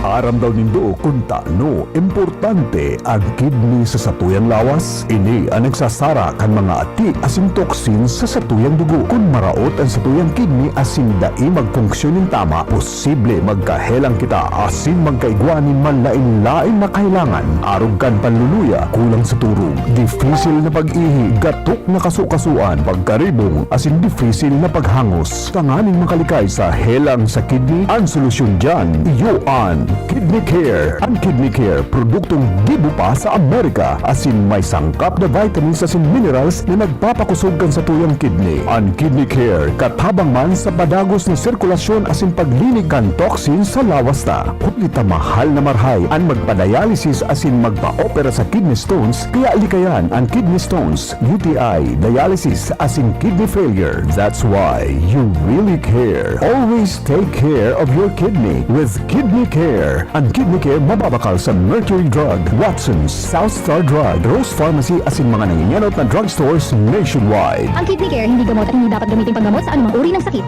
Aram daw nindo kun tano importante an kidney sa satuyang lawas? Ini an nagsasara kan mga ati asin toxins sa satuyang dugo. Kun maraot an satuyang kidney asin dai magfunksyon nin tama, posible magkahelang kita asin magkaigwa nin malaen-laen na kahelangan, arog kan panluluya, kulang sa turog, difisil na pag-ihi, gatok na kasukasuan, pagkaribong, asin difisil na paghangos. Tanganing makalikay sa helang sa kidney, an solusyon diyan, iyo an Kidney Care. An Kidney Care, produktong gibo pa sa Amerika, asin may sangkap na vitamins asin minerals na nagpapakosog kan satuyang kidney. An Kidney Care, katabang man sa padagos na sirkulasyon asin paglinig kan toxin sa lawas ta. Huli ta mahal na marahay an magpa-dialysis asin magpa-opera sa kidney stones, kaya likayan an kidney stones, U T I, dialysis, asin kidney failure. That's why you really care. Always take care of your kidney with Kidney Care. An Kidney Care mababakal sa Mercury Drug, Watson's, South Star Drug, Rose Pharmacy asin mga nangingenot na drugstores nationwide. Ang Kidney Care hindi gamot at hindi dapat gamitin panggamot sa anumang uri ng sakit.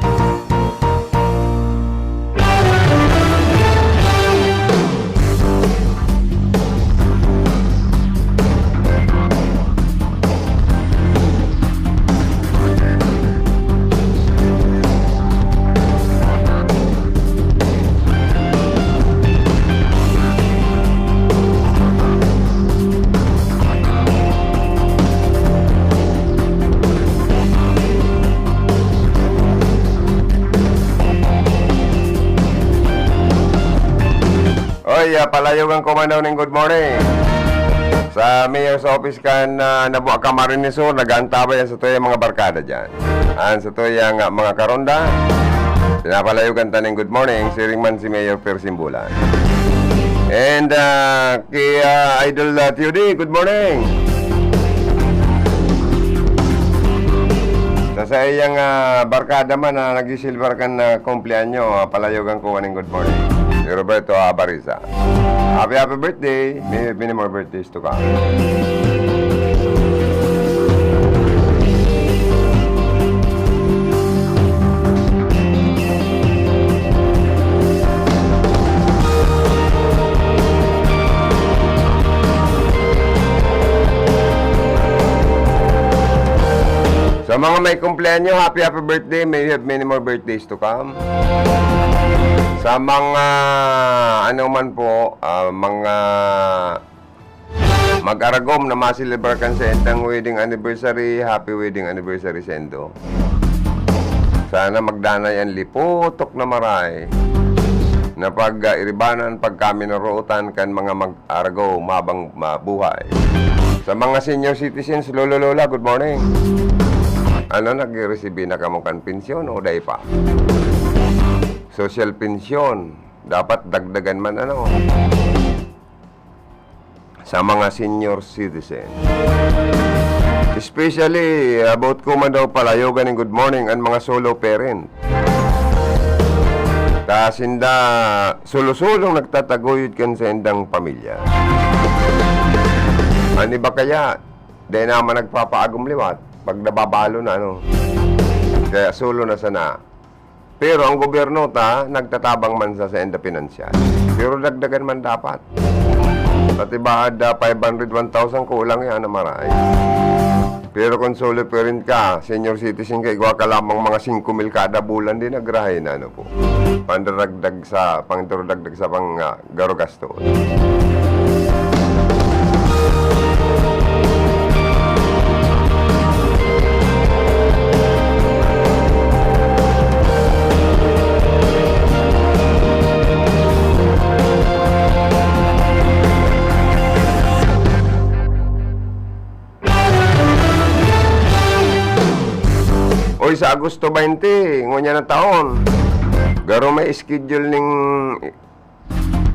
Oy, ah, palayogan ko man daw ning good morning. Sa mayor's office kan, ah, Nabua, Camarines Sur, nag-aantabay an satuyang mga barkada diyan. An satuyang, ah, mga karonda, pinapalayogan ta ning good morning, siring man si Mayor Per Simbulan. And, ah, kay, ah, Idol, ah, T O D, good morning. Sa saiyang, ah, barkada man na nagsisilbar kan, ah, kumpleanyo, ah, palayogan ko ning good morning. Si Roberto Abarisa. Happy, happy birthday. May, many more birthdays to come. Sa mga may kumpleanyo, happy, happy birthday. May you have many more birthdays to come. Sa mga, ano man po, ah, mga mag-aragom na maselebrar kan saindang wedding anniversary, happy wedding anniversary saindo. Sana magdanay an lipotok na marahay na pag-, ah, iribanan, pagkaminarootan kan mga mag-, aragom habang mabuhay. Sa mga senior citizens, lolo, lola, good morning. Ano, nagre-resibi na kamo kan pensyon o dai pa? Social pensyon, dapat dagdagan man, ano, sa mga senior citizen. Especially, about ko man daw palayogan ning good morning, an mga solo parent. Ta sinda solo-solong nagtataguyod kan saindang pamilya. An iba kaya, dai naman nagpapaagom liwat pag nababalo na, ano. Kaya solo na sana. Pero ang gobyerno ta, nagtatabang man sa sainda pinansyal. Pero dagdagan man dapat. Pati ba ada five hundred, one thousand, kulang yan na maray. Pero kung solo parent ka, senior citizen ka, igwa ka lamang mga singko mil kada bulan, di nagrahay na, ano po. Pandaragdag sa, pangdaragdag sa pang, ah, garo-gasto. Sa Agosto twenty, ngunyan na taon, garo may schedule ning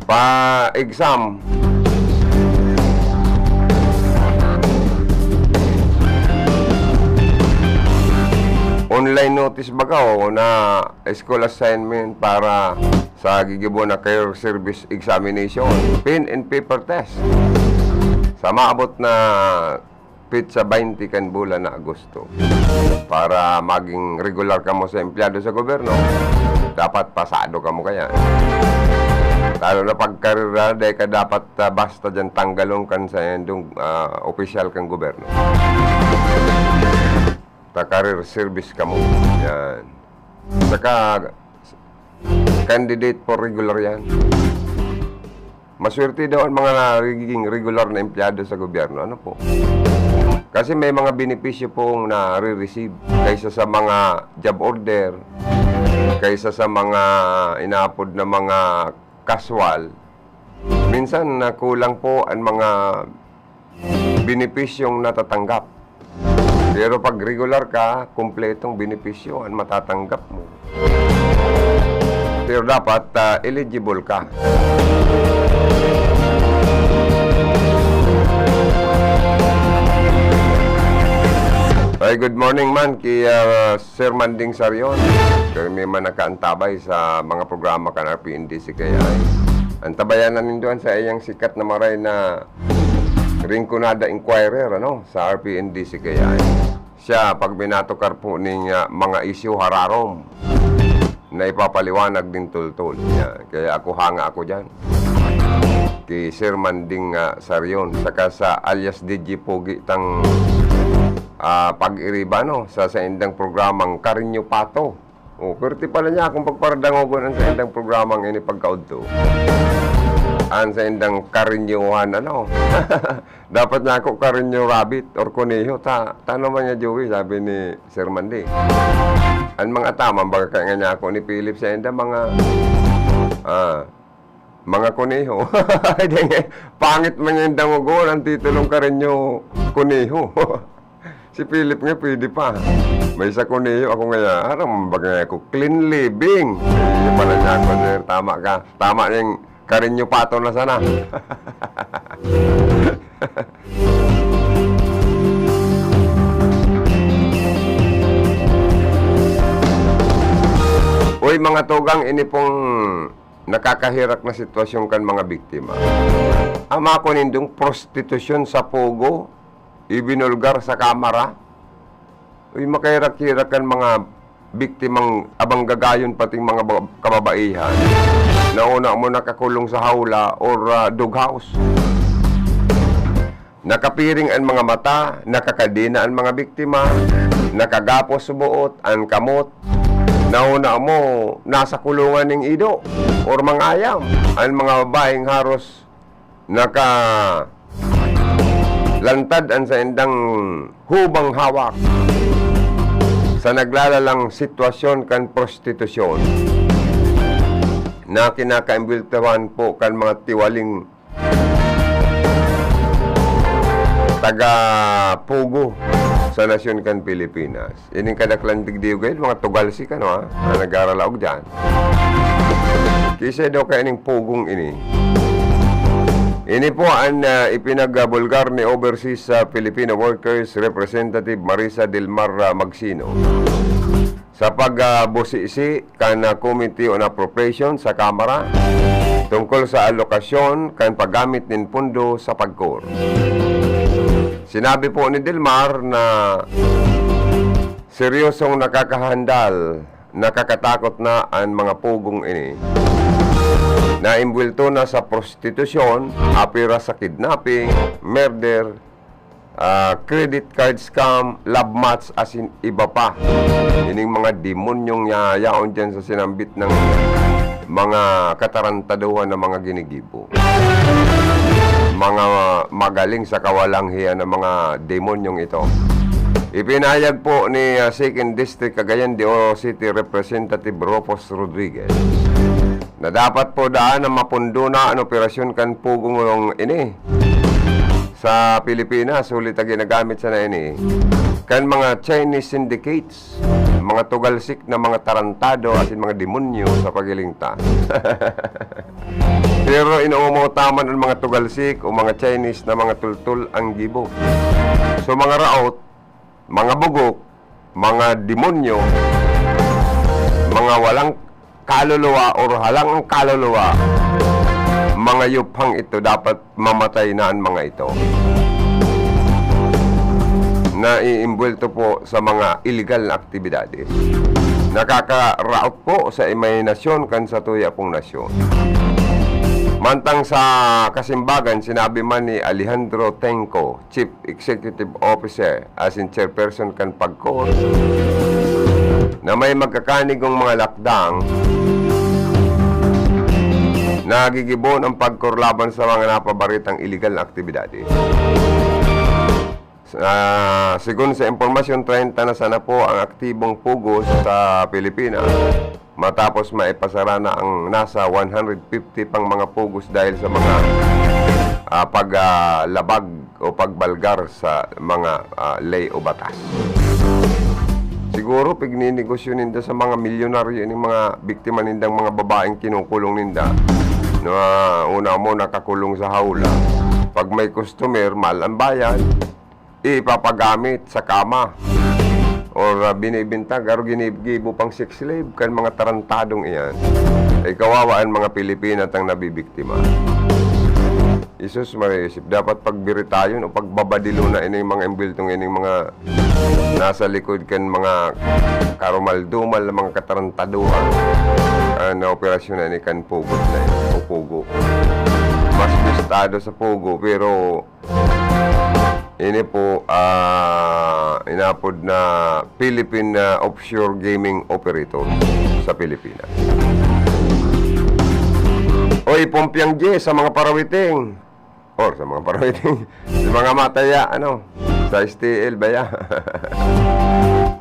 pa-exam. Online notice baga o na school assignment para sa gigibo na career service examination, pen and paper test. Sa maabot na petsa twenty kan bulan na Agosto. Para maging regular kamo sa empleyado sa gobyerno, dapat pasado kamo kaya. Lalo na pag karera, dai ka dapat, ah, basta dyan tanggalon kan sa indong, ah, opisyal kan gobyerno. Ta career service kamo. Yan. Saka, candidate for regular yan. Maswerte daw ang mga nagiging regular na empleyado sa gobyerno. Ano po? Kasi may mga benepisyo pong nare-receive kaysa sa mga job order, kaysa sa mga inaapod na mga casual. Minsan, nakulang po ang mga benepisyong natatanggap. Pero pag regular ka, kumpletong benepisyo ang matatanggap mo. Pero dapat, ah, eligible ka. Ay, good morning man ki, ah, Sir Manding Sarion. Kami man nakaantabay sa mga programa kan R P N D C K I. Antabayan na ninduan sa iyang sikat na maray na Rinconada Inquirer, ano, sa R P N D C K I. Siya, pag minatukar po ning, ah, mga isyu hararom na ipapaliwanag din tultol. Yan. Kaya ako hanga ako dyan. Kay Sir Manding, ah, Sarion, saka sa alias D J Pogi tang, ah, pag-iriba, no, sa saindang programang Karinyo Pato. Oh, perti pala niya akong pagparadangogon ang saindang programang ini pagkaudto. Ang saindang karinyohan, ano? Dapat niya ako karinyo rabbit or kuneho. Ta, tano man niya, Joey, sabi ni Sir Mandy. Ang mga taman, baga kaya nga niya ako ni Philip sa inda, mga, ah, mga kuneho. Ay, di nga, pangit man yung dangogon ang titulong karinyo kuneho. Si Philip nga, pwede pa. May sa kuneho, ako nga, aram, baga ako, clean living. Hindi pala niya ako, sir. Tama ka. Tama yung karinyo pato na sana. Uy, mga tugang, ini pong nakakahirak na sitwasyon kan mga biktima. Ama ko nindong prostitusyon sa pugo, ibinulgar sa kamara. Uy, makahirak-hirak kan mga biktimang abang gagayon pating mga ba-, kababaihan. Nauna mo nakakulong sa hawla or, ah, doghouse. Nakapiring an mga mata, nakakadena an mga biktima, nakagapos sa buot an kamot. Nauna mo, nasa kulungan ning ido or mangayam an mga babaeng haros nakalantad an saindang hubang hawak sa naglalalang sitwasyon kan prostitusyon na kinakaimbultuhan po kan mga tiwaling taga Pugo sa nasyon kan Pilipinas. Ining kadaklan digdiyo gayud, mga tugalsi kano, ha? Na nagaralaog diyan. Kisay daw kaya ning pugong ini. Ini po ang, ah, ipinagbulgar ni Overseas, ah, Filipino Workers Representative Marisa Del Mar, ah, Magsino. Sa pag, ah, busisi kan, ah, Committee on Appropriation sa Kamara tungkol sa alokasyon kan paggamit nin pondo sa pagkor. Sinabi po ni Del Mar na seryosong nakakahandal, nakakatakot na an mga pugong ini. Naimbwelto na sa prostitusyon, apira sa kidnapping, murder, ah, credit card scam, love match, asin iba pa. Ining mga demonyong yayaon diyan sa sinambit ng mga katarantaduhan na mga ginigibo. Mga magaling sa kawalang hiya na mga demonyong ito. Ipinahayag po ni, ah, Second District Cagayan de Oro City Representative Rufus Rodriguez na dapat po daan na mapundo na an operasyon kan pugong ini sa Pilipinas, huli ta ginagamit sana ini kan mga Chinese syndicates, mga tugalsik na mga tarantado asin mga demonyo sa paghiling ta. Pero inoomaw ta man an mga tugalsik o mga Chinese na mga tultol ang gibo. So, mga raot, mga bugok, mga demonyo, mga walang kaluluwa or halang ang kaluluwa, mga yuphang ito, dapat mamatay na an mga ito. Naiimbwelto po sa mga iligal na aktibidades. Nakakaraot po sa imahinasyon kan satuya pong nasyon. Mantang sa kasimbagan, sinabi man ni Alejandro Tenco, Chief Executive Officer, asin Chairperson kan PAGCOR, na may magkakanigong mga lakdang na gigibohon ang PAGCOR laban sa mga napabaritang iligal na aktibidades. Sa, segun sa impormasyon, treinta na sana po ang aktibong pugos sa Pilipinas, matapos maipasara na ang nasa one hundred fifty pang mga pugos dahil sa mga, ah, pag, ah, labag o pagbalgar sa mga, ah, ley o batas. Siguro pigninegosyo ninda sa mga milyonaryo ining mga biktima nindang mga babaeng kinukulong ninda, na una mo nakakulong sa hawla. Pag may customer, mahal ang bayad, ipapagamit sa kama or, ah, binibinta, garo ginigibo pang sex slave kan mga tarantadong iyan. Ay kawawa an mga Pilipina tang nabibiktima. Jesus Maria Joseph, dapat pagbiritayon o pagbabadilo na ining mga imbweltong ining mga nasa likod kan mga karumal-dumal na mga katarantaduhan, ah, na operasyon na ini kan pugos na ini o pugo. Mas bistado sa pugo, pero ini po, ah, inapod na Philippine, ah, offshore gaming operator sa Pilipinas. Oy, Pompiang Jess, sa mga parawiting. Or sa mga parawiting. Sa mga mataya, ano, sa S T L ba ya?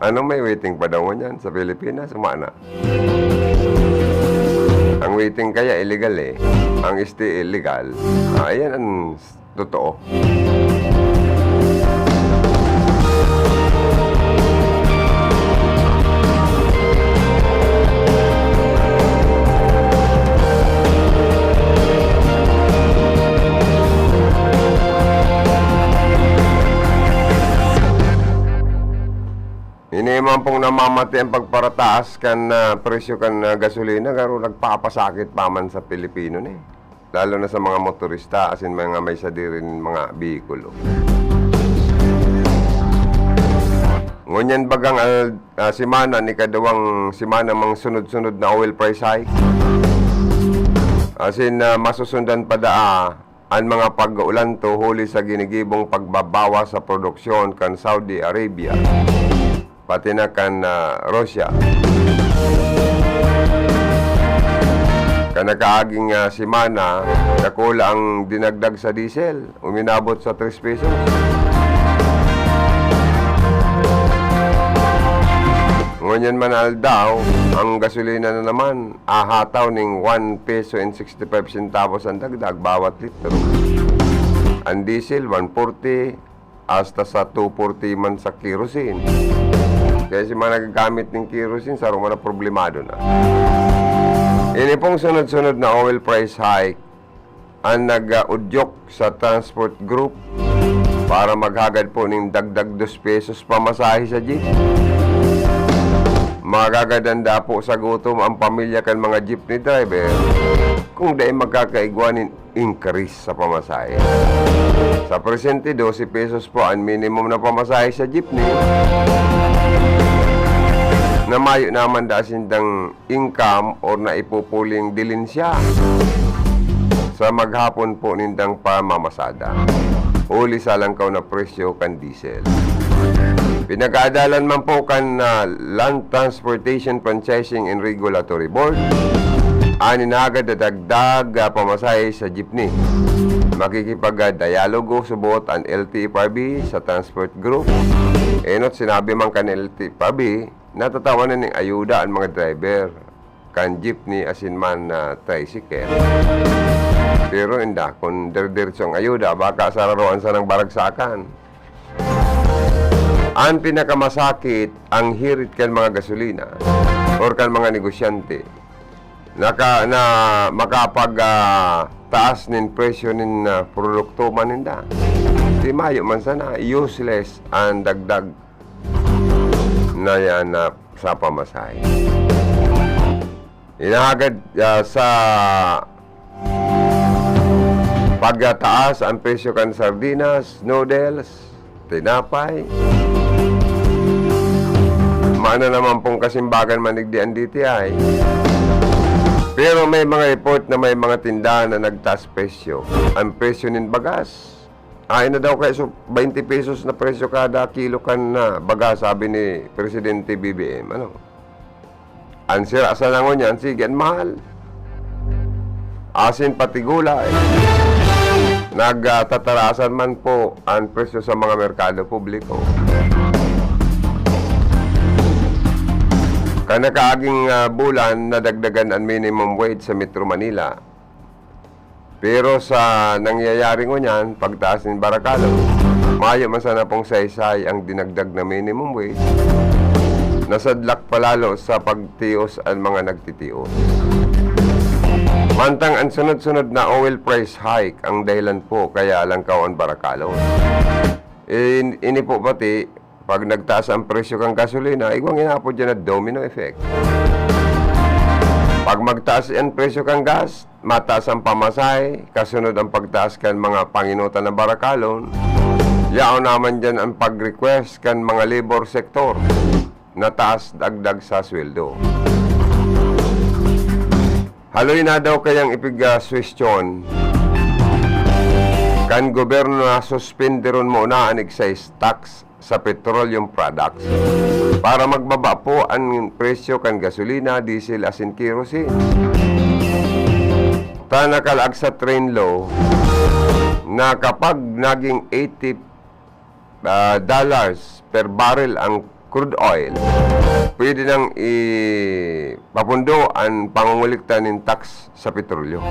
Ano, may waiting pa daw ngunyan sa Pilipinas? Umana. Ang waiting kaya illegal eh. Ang S T L legal. Ah, ayan ang s-, totoo. Ini man pong namamati ang pagparataas kan, ah, presyo kan, ah, gasolina, garo nagpapasakit pa man sa Pilipino ni. Lalo na sa mga motorista asin mga may sadiri nin mga behikulo. Ngunyan bagang al-, ah, semana, an ikaduwang semana mang sunod-sunod na oil price hike. Asin, ah, masusundan pa daa an mga pag-ulanto huli sa ginigibong pagbabawas sa produksyon kan Saudi Arabia, pati na kan, ah, Russia. Kan nakaaging, ah, semana, dakula ang dinagdag sa diesel, uminabot sa tres pesos. Ngunyan man aldaw, ang gasolina na naman, ahataw ning one peso and sixty-five centavos ang dagdag bawat litro. Ang diesel, one forty, hasta sa two forty man sa kerosene. Kaya si mga nagagamit ning kerosene, saro man na problemado na. Ini pong sunod-sunod na oil price hike, ang nag-udyok sa transport group para maghagad po ning dagdag dos pesos pamasahe sa jeep. Magagadan da po sa gutom ang pamilya kan mga jeepney driver kung dai magkakaigwa nin increase sa pamasahe. Sa presente, dose pesos po ang minimum na pamasahe sa jeepney, na mayo naman da sindang income or naipupuling dilin siya sa maghapon po nindang pamamasada. Huli sa langkaw na presyo kan diesel. Pinag-aadalan man po kan, ah, Land Transportation Franchising and Regulatory Board an hinahagad na dagdag, ah, pamasahe sa jeepney. Makikipag-dialogo subot an L T F R B sa transport group. Enot sinabi man kan L T F R B, natatawanan ning ayuda an mga driver kan jeepney asin man na tricycle. Pero inda, kun dire-diretso ang ayuda, baka sararoan sanang baragsakan. An pinakamasakit, ang hirit kan mga gasolina or kan mga negosyante na ka-, na makapag, ah, taas nin presyo nin, ah, produkto man ninda. Di mayo man sana, useless an dagdag na yan na sa pamasahe. Inahagad, ah, sa pagtaas ang presyo kan sardinas, noodles, tinapay. Maana naman pong kasimbagan manigdi ang D T I. Pero may mga report na may mga tindahan na nagtaas presyo. Ang presyo nin bagas, ay na daw kaya so twenty pesos na presyo kada kilo kan, ah, bagas, sabi ni Presidente B B M. Ano? Ang sira sa nangon yan, sige, ang mahal. Asin pati gulay. Nagtatarasan man po ang presyo sa mga merkado publiko. Kan nakaaging, ah, bulan, nadagdagan ang minimum wage sa Metro Manila. Pero sa nangyayari ngunyan, pagtaas nin barakalo, mayo man sana pong saysay ang dinagdag na minimum wage, nasadlak pa lalo sa pagtios ang mga nagtitios. Mantang ang sunod-sunod na oil price hike ang dahilan po kaya langkaw ang barakalo. In-, ini po pati, pag nagtaas ang presyo kan gasolina, igwang inapod dyan na domino effect. Pag magtaas ang presyo kan gas, mataas ang pamasahe, kasunod ang pagtaas kan mga panginutan na barakalon, yaon naman dyan ang pag-request kan mga labor sector na taas dagdag sa sweldo. Haloy na daw kayang ipigaswestiyon kan gobyerno na suspenderon muna an excise tax sa petroleum products para magbaba po an presyo kan gasolina, diesel asin kerosene. Ta nakalaag sa train law na kapag naging eighty, ah, dollars per barrel ang crude oil, pwede nang ipapundo an pangungulikta nin tax sa petrolyo.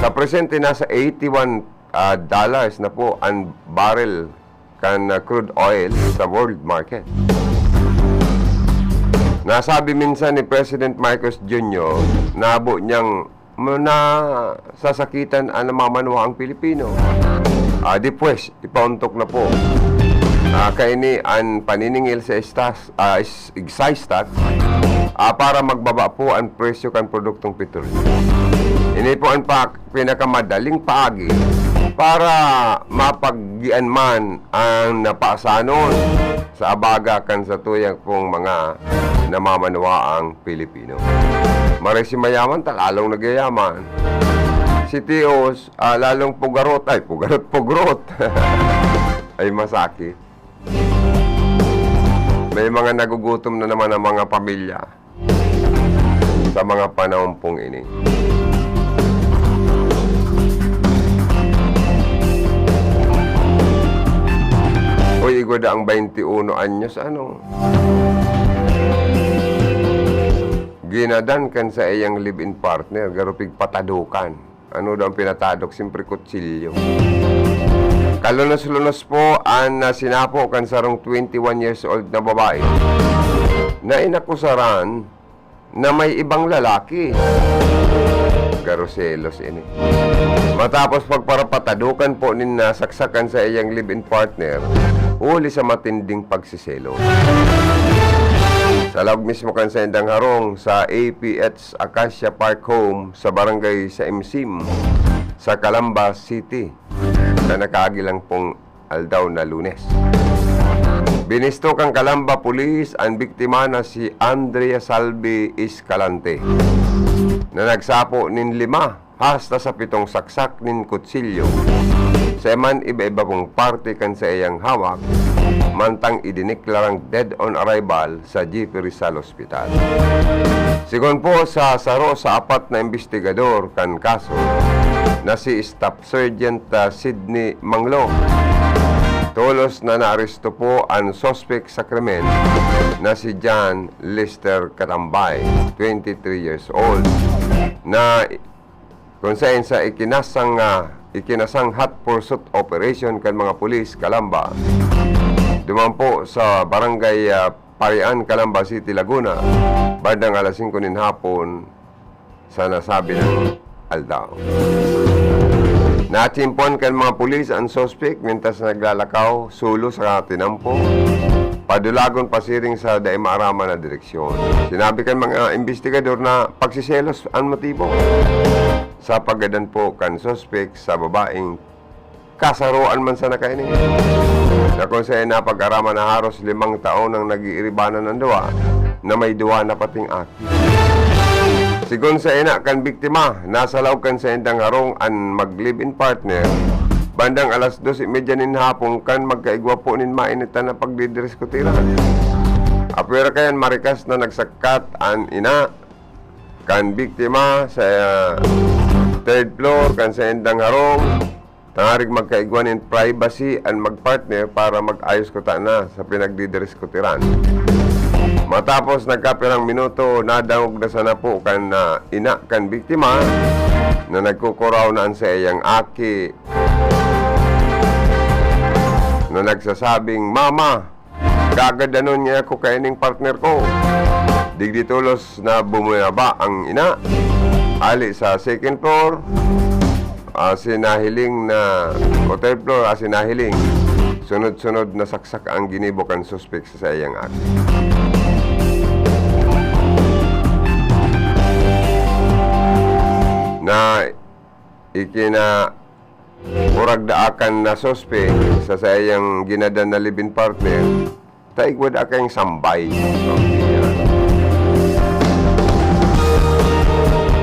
Sa presente, nasa eighty-one, ah, dollars na po an barrel kan, ah, crude oil sa world market. Nasabi minsan ni President Marcos Junior na habo niyang ma-, nasasakitan an namamanuhaang Pilipino. Ah, di pues, ipaontok na po. Ah, kaini an paniningil sa estas-, ah, is-, excise tax, ah, para magbaba po an presyo kan produktong petrolyo. Ini po an pak-, pinakamadaling paagi para mapaggian man an napasanon sa abaga kan satuyang pong mga namamanuhaang Pilipino. Maray si mayaman, ta lalong nagyayaman. Si tios, ah, lalong pugarot, ay, pugarot, pugrot. Ay, masakit. May mga nagugutom na naman ang mga pamilya sa mga panahon pong ini. Uy, igwa da ang twenty-uno anyos, ano? Ginadan kan saiyang live-in partner, garo pigpatadokan. Ano daw ang pinatadok? Siyempre, kutsilyo. Kalunos-lunos po an, ah, sinapo kan sarong twenty-one years old na babae na inakusaran na may ibang lalaki. Garoselos ini. Matapos pagparapatadukan po nin nasaksakan sa iyang live-in partner, huli sa matinding pagsiselos. Sa laog mismo kan saindang harong sa A P H Acacia Park Home sa barangay sa Imsim, sa Calamba City, sa nakaagi lang pong aldaw na Lunes. Binisto kan Calamba Police an biktima na si Andrea Salvi Escalante, na nagsapo nin lima hasta sa pitong saksak nin kutsilyo sa man iba-iba pong parte kan saiyang hawak, mantang idineklarang dead on arrival sa Jefe Rizal Hospital. Sigon po sa saro sa apat na imbestigador kan kaso, na si Staff Sergeant, ah, Sydney Manglo, tolos na naaresto po an suspek sa krimen na si John Lester Katambay, twenty-three years old, na kung saen sa ikinasang, ah, ikinasang hot pursuit operation kan mga pulis Calamba, duman po sa Barangay, ah, Parian, Calamba City, Laguna, bandang alas singko nin hapon sa nasabing aldaw. Natsimpuhan kan mga pulis an suspek mintras naglalakaw, solo sa tinampo, padulagon pasiring sa dai maaraman na direksyon. Sinabi kan mga imbestigador na pagseselos an motibo sa paggadan po kan suspek sa babaeng kasaroan man sana kaini, na kun saen napag-araman na haros limang taon nang nag-iiribanan an duwa, na may duwa na pating aki. Sigon sa ina kan biktima, nasa laog kan saindang harong an mag-live-in partner, bandang alas dos y media nin hapon kan magkaigwa po nin mainitan na pagdidiskutiran. Apwera kayan, marikas na nagsakat an ina kan biktima sa third floor kan saindang harong, tangarig magkaigwa nin privacy an magpartner para mag-ayos kutana sa pinagdidiskutiran. Matapos nagkapirang minuto, nadangog na sana po kan, ah, ina kan biktima na nagkukuraw na an saiyang aki na nagsasabing, "Mama, gagadanon niya ako kaining partner ko." Digdi tolos na bumaba ang ina. Ali sa second floor, ah, sinahiling na, o third floor, ah, sinahiling. Sunod-sunod na saksak ang ginibo kan suspek sa saiyang aki. Na ikina-, urag daakan na suspek sa saiyang ginadan na live-in partner, ta igwa daa kayong sambay.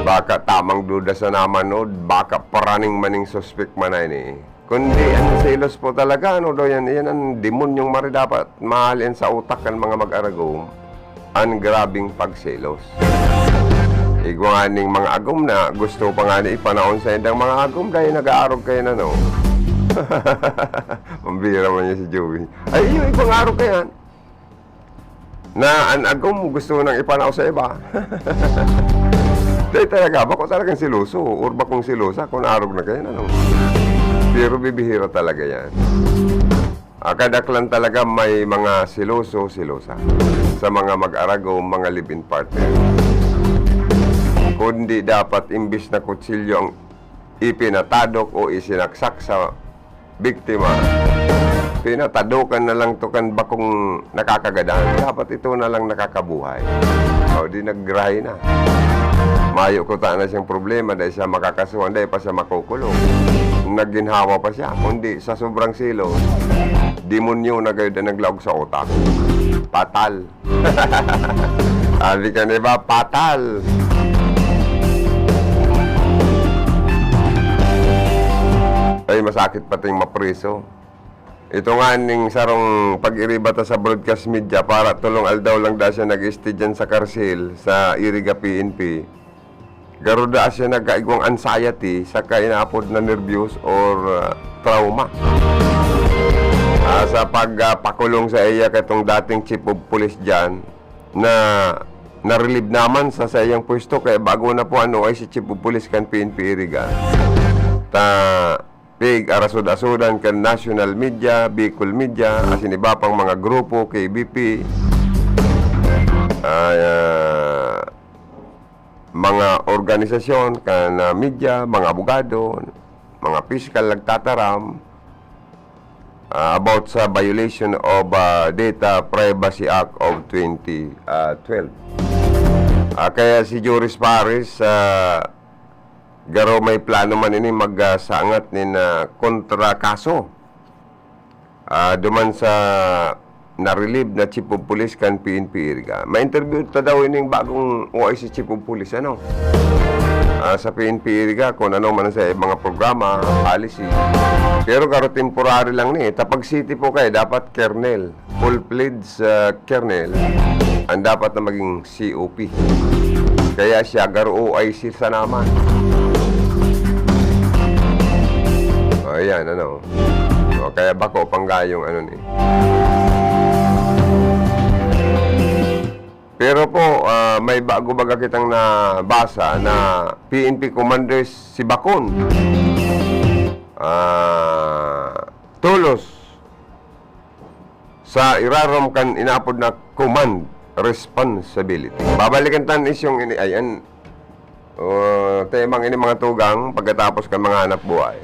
Baka tamang duda sa namanod, baka paraning maning suspek man na ini. Kundi ang selos po talaga, ano daw yan? Yan ang demonyong mari dapat mahalin sa utak kan mga mag-aragom. An grabing pagselos. Igwa nga ning mga agom na gusto pa nga ni ipanaon sa indang mga agom dahil nag-aarog kayo na, no? Pambira man niya si Joey. Ay, iyo, igwa nga arog kayan. Na an agom gusto nang ipanaw sa iba. Dahil talaga, bako talagang seloso or bakong selosa kung arog na kayan, ano? Pero bibihira talaga yan. Ah, kadaklan talaga may mga seloso, selosa sa mga mag-aragom, mga live-in partner. Kundi dapat imbis na kutsilyo ang ipinatadok o isinaksak sa biktima, pinatadokan na lang to kan bakong nakakagadan. Dapat ito na lang nakakabuhay. O, di naggrahe na. Mayo kutana siyang problema, dai siya makakasuhan, dai pa siya makukulong. Naginhawa pa siya, kundi sa sobrang selos, demonyo na gayud ang naglaog sa utak. Patal. Sabi ka, di ba, patal. Ay, masakit pating mapriso. Ito nga ning sarong pag-iriba ta sa broadcast media, para tolong aldaw lang da siya nag-stay dyan sa karsil, sa Iriga P N P. Garo da siya nagkaigwang anxiety, saka inaapod na nervyos or, ah, trauma. Ah, sa pag, ah, pakulong sa iya katong dating chief of police dyan, na na-relieve naman sa saiyang pwesto, kaya bago na po ano ay si chief of police kan P N P Iriga. Ta pig-arasod-asodan kan national media, Bicol media, asin iba pang mga grupo, K B P, ah, mga organisasyon kan, ah, media, mga abogado, mga piskal nagtataram, ah, about sa violation of, ah, Data Privacy Act of twenty, ah, twelve. Ah, kaya si Joris Pares, ah, garo may plano man ini magsangat nin, ah, kontra kaso, ah, duman sa na-relieve na chief of police kan P N P Iriga. Ma-interview ta daw ining bagong O I C chief of police, ano? Ah, sa P N P Iriga, kung ano man sa mga programa, policy. Pero garo temporary lang ni. Tapag city po kayo, dapat colonel. Full-fledged, ah, colonel. Ang dapat na maging C O P. Kaya siya, garo O I C sa naman. O, ayan, ano. O, kaya bako pang gayong ano ni. Pero po, ah, may bago baga kitang nabasa na P N P commanders si Bacon. Ah, tolos sa irarom kan inaapod na command responsibility. Babalikan ta an isyong ini, ay, an, oh, temang ini, mga tugang, pagkatapos kan mga hanap buhay.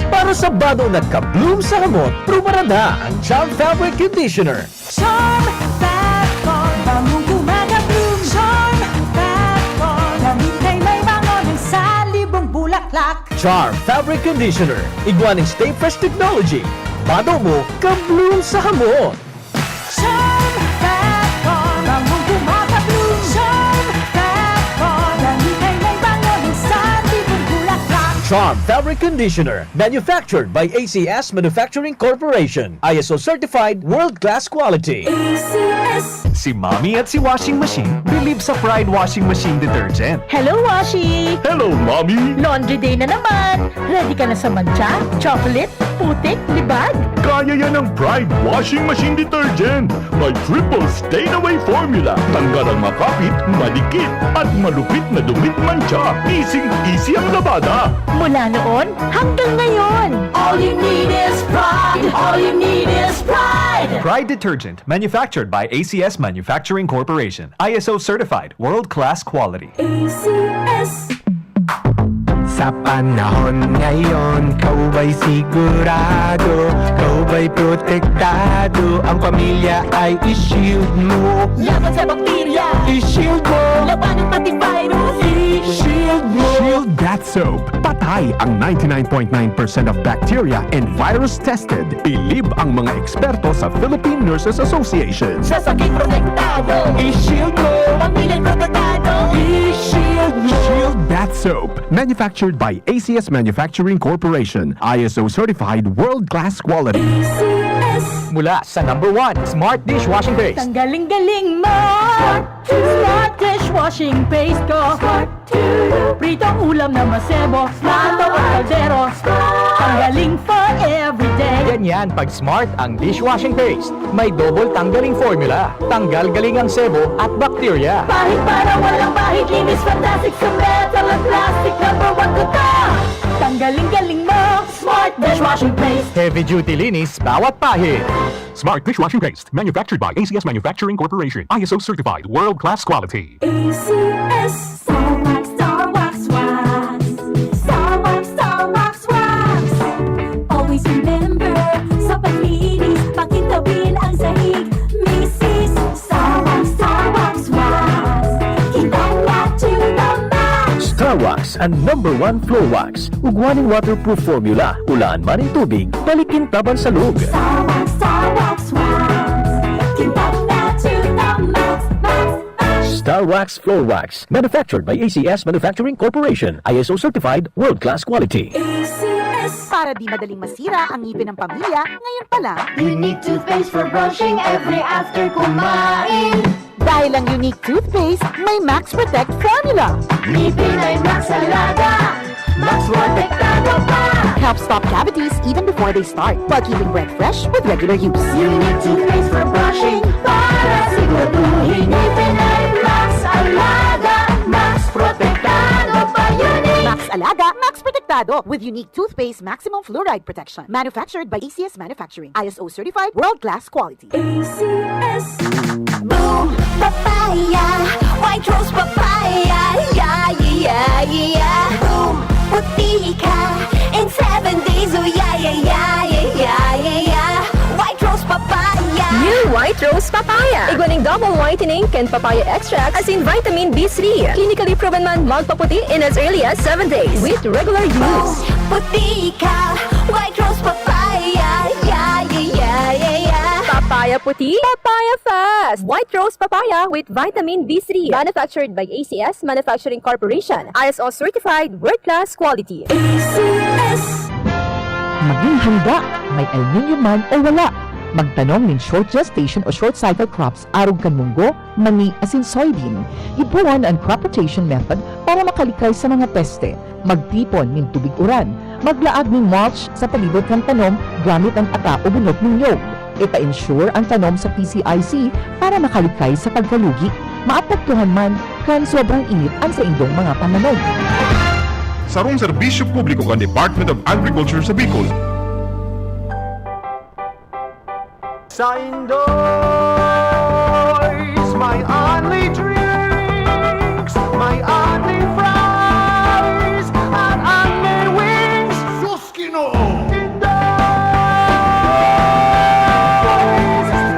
Para sa bado na ka-bloom sa hamot, prubarada ang Charm Fabric Conditioner. Charm Fat Core, bangong gumagabloom. Charm Fat Core, damit ay may bango ng salibong bulaklak. Charm Fabric Conditioner, igwa ning Stay Fresh Technology. Bado mo, ka-bloom sa hamot. Charm Fat Core, bangong gumagabloom. Charm Fat Core, damit ay may bango ng salibong bulaklak. Charm Fabric Conditioner, manufactured by A C S Manufacturing Corporation. I S O certified, world-class quality. A C S. Si Mommy at si Washing Machine believe sa Pride Washing Machine Detergent. Hello, Washi! Hello, Mommy! Laundry day na naman! Ready ka na sa mantsa, chocolate, putik, libag? Kaya yan ng Pride Washing Machine Detergent. May triple stain away formula. Tanggal ang makapit, madikit, at malupit na dumit, mantsa. Easy-easy ang labada. Mula noon hanggang ngayon. All you need is Pride. All you need is Pride. Pride Detergent, manufactured by A C S Manufacturing Corporation. I S O certified, world-class quality. A C S. Sa panahon ngayon, ikaw ba'y sigurado, ikaw ba'y protektado, ang pamilya ay i-shield mo. Laban sa bakterya, i-shield mo. Labanan pati virus, i-shield mo. Shield Bath Soap. Patay ang ninety-nine point nine percent of bacteria and virus tested. Bilib ang mga eksperto sa Philippine Nurses Association. Sa sakit protektado, i-shield mo. Pamilya protektado, i-shield mo. Shield Bath Soap. Manufactured by A C S Manufacturing Corporation. I S O certified, world-class quality. A C S. Mula sa number one, Smart Dishwashing Paste. Tanggaling-galing mo! Smart Dishwashing Paste ko. Pritong ulam na masebo, plato o kaldero. Tanggaling for everyday. Ganyan pag Smart ang dishwashing paste. May double tanggaling formula. Tanggal galing ang sebo at bakterya. Pahid para walang bahid, linis fantastic sa metal at plastic. Number one ko to. Tanggaling-galing mo, Smart Dishwashing Paste. Heavy duty linis bawat pahid. Smart Dishwashing Paste, manufactured by A C S Manufacturing Corporation. I S O certified, world-class quality. A C S. Star Wax, Star Wax Wax. Star Wax, Star Wax Wax. Always remember, sa paglinis, pakintabin ang sahig. Misis, Star Wax, Star Wax Wax. Kintab na to the max. Star Wax, ang number one floor wax. Ugwa nin waterproof formula. Ulaan man nin tubig, balik kintab an salog. Star Wax, Star Wax Wax. Kintab na to the max, max, max. Star Wax Floor Wax. Manufactured by A C S Manufacturing Corporation. I S O certified, world-class quality. A C S. Para di madaling masira ang ngipin ng pamilya, ngayon pa lang. Unique toothpaste for brushing every after kumain. Dahil ang Unique Toothpaste may Max Protect Formula. Ngipin ay Max Alaga, Max Protektado pa. Helps stop cavities even before they start, while keeping breath fresh with regular use. Unique Toothpaste for brushing, para siguraduhin ngipin ay Max Alaga, Max Protektado pa. Unique! Max Alaga, Max Protektado, with Unique Toothpaste Maximum Fluoride Protection. Manufactured by A C S Manufacturing. I S O certified, world-class quality. A C S. Boom Papaya, White Rose Papaya, yeah, yeah, yeah, yeah. Boom, puti ka in seven days, oh yeah, yeah, yeah, yeah, yeah, yeah, yeah. White Rose Papaya. New White Rose Papaya. Igwa ning double whitening kan papaya extract, asin vitamin B three. Clinically proven man magpaputi in as early as seven days with regular use. Boom, puti ka, White Rose Papaya, yeah, yeah, yeah, yeah, yeah. Papaya puti, Papaya Fest! White Rose Papaya with Vitamin B three. Manufactured by A C S Manufacturing Corporation. I S O certified, world-class quality. A C S. Maging handa, may El Niño man o wala. Magtanom nin short gestation o short cycle crops arog kan munggo, mani asin soybean. Gibohon an crop rotation method para makalikay sa mga peste. Magtipon nin tubig uran. Maglaag nin mulch sa palibot kan tanom gamit an ata o bunot nin niyog. Ipa-insure an tanom sa P C I C para makalikay sa pagkalugi. Maapektuhan man kan sobrang init an saindong mga pananom. Sarong serbisyo publiko kan Department of Agriculture sa Bicol. Sa Indoy's, my only drinks, my only fries, and only wings. Sus, Ginoo! Indoy's!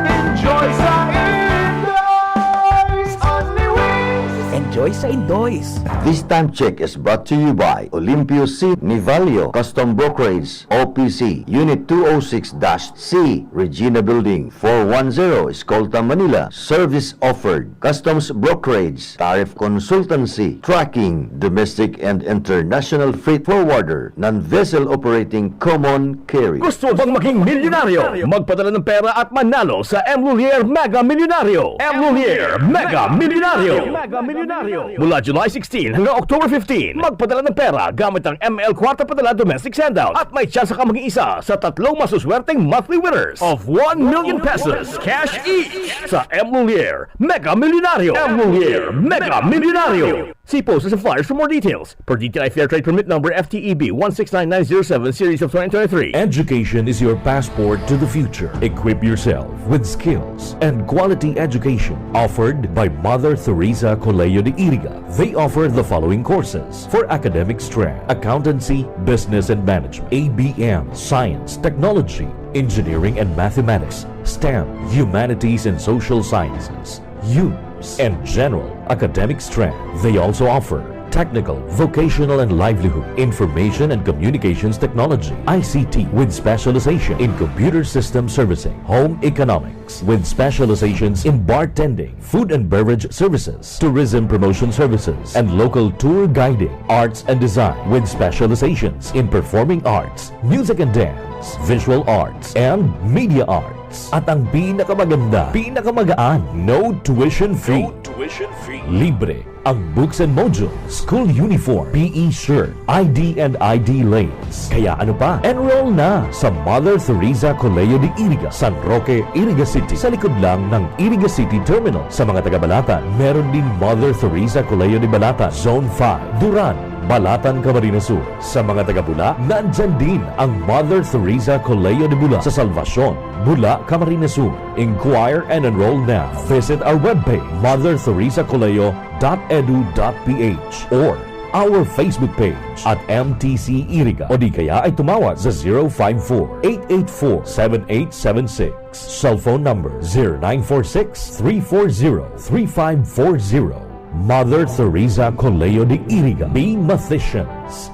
Enjoy sa Indoy's! Only wings! Enjoy sa Indoy's! This time check is brought to you by Olimpio C. Nivalio, Custom Brokerage, O P C, Unit two oh six dash C, Regina Building, four one zero, Escolta, Manila. Service offered, customs brokerage, tariff consultancy, trucking, domestic and international freight forwarder, non-vessel operating common carrier. Gusto bang maging milyonaryo? Magpadala ng pera at manalo sa M Lulier Mega Milyonaryo. M Lulier Mega Milyonaryo. Mega Milyonaryo. Mula July sixteen hanggang October fifteen, magpadala ng pera gamit ang M L Kwarta Padala Domestic Sendout at may tsansa ka maging isa sa tatlong masuswerteng monthly winners of one million pesos cash each sa M Lulier Mega Milyonaryo. M Lulier Mega Milyonaryo. See posters and flyers for more details. Per D T I Fair Trade Permit Number F T E B one six nine nine zero seven Series of twenty twenty-three. Education is your passport to the future. Equip yourself with skills and quality education offered by Mother Teresa Colegio de Iriga. They offer the following courses for academic strand: accountancy, business and management, A B M, science, technology, engineering and mathematics, STEM, humanities and social sciences, UMS, and general academic strand. They also offer technical, vocational and livelihood, information and communications technology, I C T, with specialization in computer system servicing, home economics, with specializations in bartending, food and beverage services, tourism promotion services, and local tour guiding, arts and design, with specializations in performing arts, music and dance, visual arts, and media arts. At ang pinakamaganda, pinakamagaan, no tuition fee. No tuition fee. Libre ang books and modules, school uniform, P E shirt, I D and I D lace. Kaya ano pa? Enroll na sa Mother Teresa Colegio de Iriga, San Roque, Iriga City, sa likod lang ng Iriga City Terminal. Sa mga taga Balatan, meron din Mother Teresa Colegio de Balatan, Zone five, Duran, Balatan, Camarines Sur. Sa mga taga Bula, nandyan din ang Mother Teresa Colegio de Bula sa Salvacion, Bula, Camarines Sur. Inquire and enroll now. Visit our webpage, mother teresa colegio dot edu dot ph, or our Facebook page at M T C Iriga, o di kaya ay tumawag sa zero five four, eight eight four, seven eight seven six. Cell phone number zero nine four six, three four zero, three five four zero. Mother Teresa Colegio de Iriga. Be mathecians.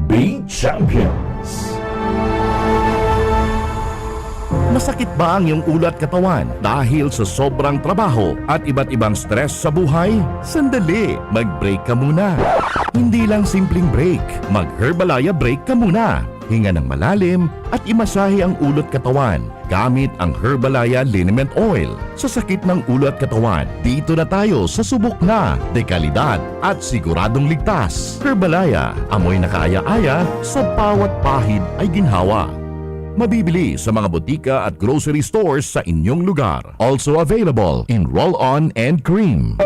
Be champions. Masakit ba ang iyong ulo at katawan dahil sa sobrang trabaho at iba't ibang stress sa buhay? Sandali, mag-break ka muna. Hindi lang simpleng break, mag-Herbalaya break ka muna. Hinga ng malalim at imasahe ang ulo at katawan gamit ang Herbalaya Liniment Oil. Sa sakit ng ulo at katawan, dito na tayo sa subok na, dekalidad at siguradong ligtas. Herbalaya, amoy na kaaya-aya sa bawat pahid ay ginhawa. Mabibili sa mga botika at grocery stores sa inyong lugar. Also available in roll-on and cream.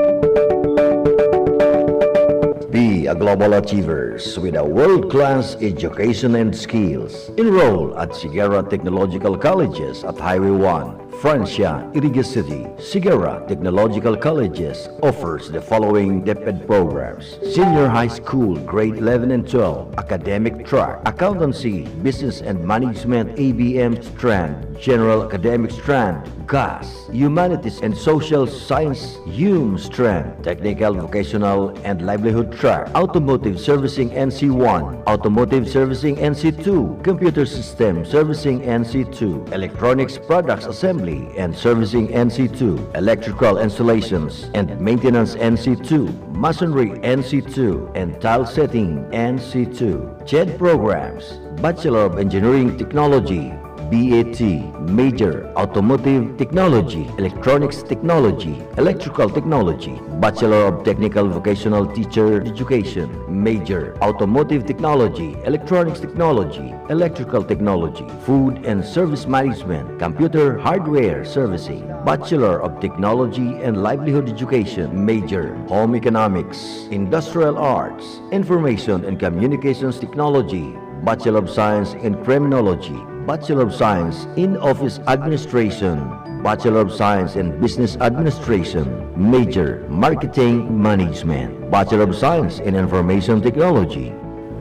Be a global achievers with a world-class education and skills. Enroll at Siguera Technological Colleges at Highway one, Francia, Iriga City. Siguera Technological Colleges offers the following DepEd programs: Senior High School, Grade eleven and twelve, Academic Track, Accountancy, Business and Management, A B M Strand, General Academic Strand, GAS, Humanities and Social Science, HUM Strand, Technical, Vocational and Livelihood Track, Automotive Servicing N C one, Automotive Servicing N C two, Computer System Servicing N C two, Electronics Products Assembly, and Servicing N C two, Electrical Installations and Maintenance N C two, Masonry N C two, and Tile Setting N C two. CHED programs: Bachelor of Engineering Technology, B A T, major, Automotive Technology, Electronics Technology, Electrical Technology, Bachelor of Technical Vocational Teacher Education, major, Automotive Technology, Electronics Technology, Electrical Technology, Food and Service Management, Computer Hardware Servicing, Bachelor of Technology and Livelihood Education, major, Home Economics, Industrial Arts, Information and Communications Technology, Bachelor of Science in Criminology, Bachelor of Science in Office Administration, Bachelor of Science in Business Administration, major, Marketing Management, Bachelor of Science in Information Technology.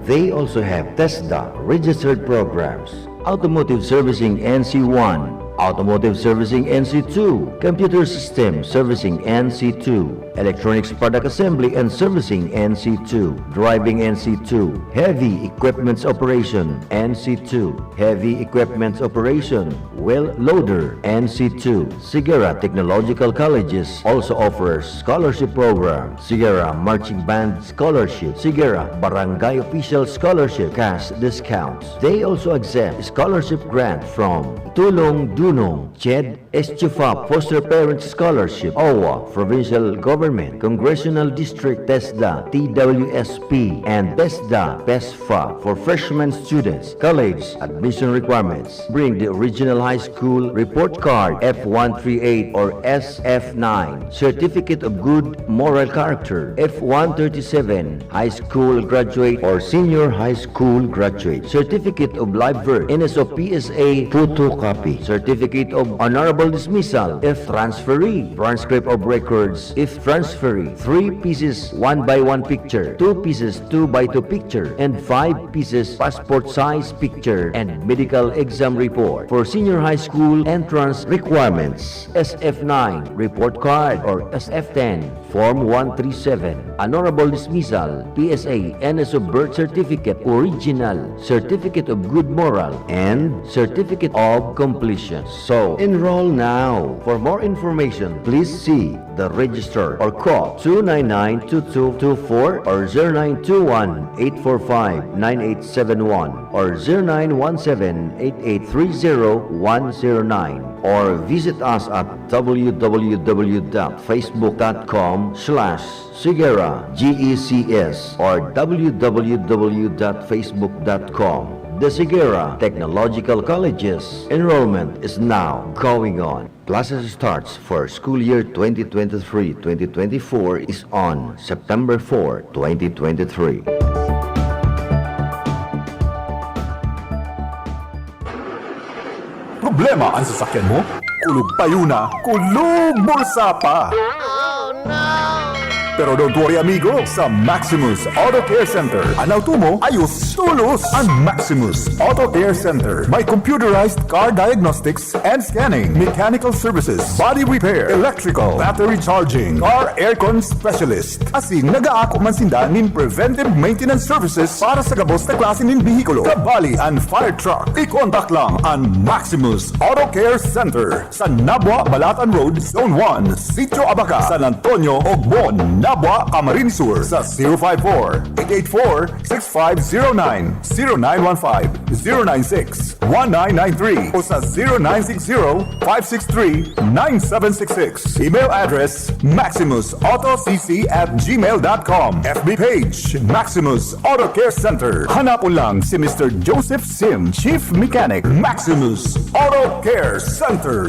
They also have TESDA registered programs: Automotive Servicing N C one, Automotive Servicing N C two, Computer System Servicing N C two, Electronics Product Assembly and Servicing N C two, Driving N C two, Heavy Equipments Operation N C two, Heavy Equipments Operation, Wheel Loader N C two. Sigara Technological Colleges also offers scholarship program: Sigara Marching Band Scholarship, Sigara Barangay Official Scholarship, cash discounts. They also accept scholarship grant from Tulong Dunong, CHED, ESTUFA Foster Parent Scholarship, OWWA, Provincial Government, Congressional District, TESDA, T W S P, and TESDA, PESFA for freshman students. College admission requirements: bring the original high school report card, F one three eight or S F nine, Certificate of Good Moral Character, F one thirty-seven, high school graduate or senior high school graduate, Certificate of Live Birth, N S O P S A photocopy, Certificate of Honorable Dismissal if transferee, transcript of records if transferee, three pieces one by one picture, two pieces two by two picture, and five pieces passport size picture, and medical exam report. For senior high school entrance requirements: S F nine report card or S F ten, Form one three seven, Honorable Dismissal, P S A, N S O birth certificate, original, Certificate of Good Moral, and Certificate of Completion. So, enroll now. For more information, please see the registrar or call two nine nine two two two four or zero nine two one eight four five nine eight seven one or zero nine one seven eight eight three zero one zero nine, or visit us at w w w dot facebook dot com slash Sigera G E C S or w w w dot facebook dot com. The Sigera Technological Colleges, enrollment is now going on. Classes starts for school year twenty twenty-three twenty twenty-four is on September four, twenty twenty-three. Problema an sasakyan mo? Kulog payo na, kulog bulsa pa! Pero don't worry, amigo, sa Maximus Auto Care Center, an auto mo ayos tolos. An Maximus Auto Care Center may computerized car diagnostics and scanning, mechanical services, body repair, electrical, battery charging, car aircon specialist. Asin nagaako man sinda nin preventive maintenance services para sa gabos na klase nin behikulo, kabali an fire truck. I-contact lang an Maximus Auto Care Center sa Nabua, Balatan Road, Zone one, Sitio Abaca, San Antonio, Ogbon, Nabua, Camarines Sur, sa zero five four, eight eight four, six five zero nine, zero nine one five, zero nine six, one nine nine three o sa zero nine six zero, five six three, nine seven six six. Email address, maximus auto c c at gmail dot com. F B page, Maximus Auto Care Center. Hanapon lang si Mister Joseph Sim, Chief Mechanic, Maximus Auto Care Center.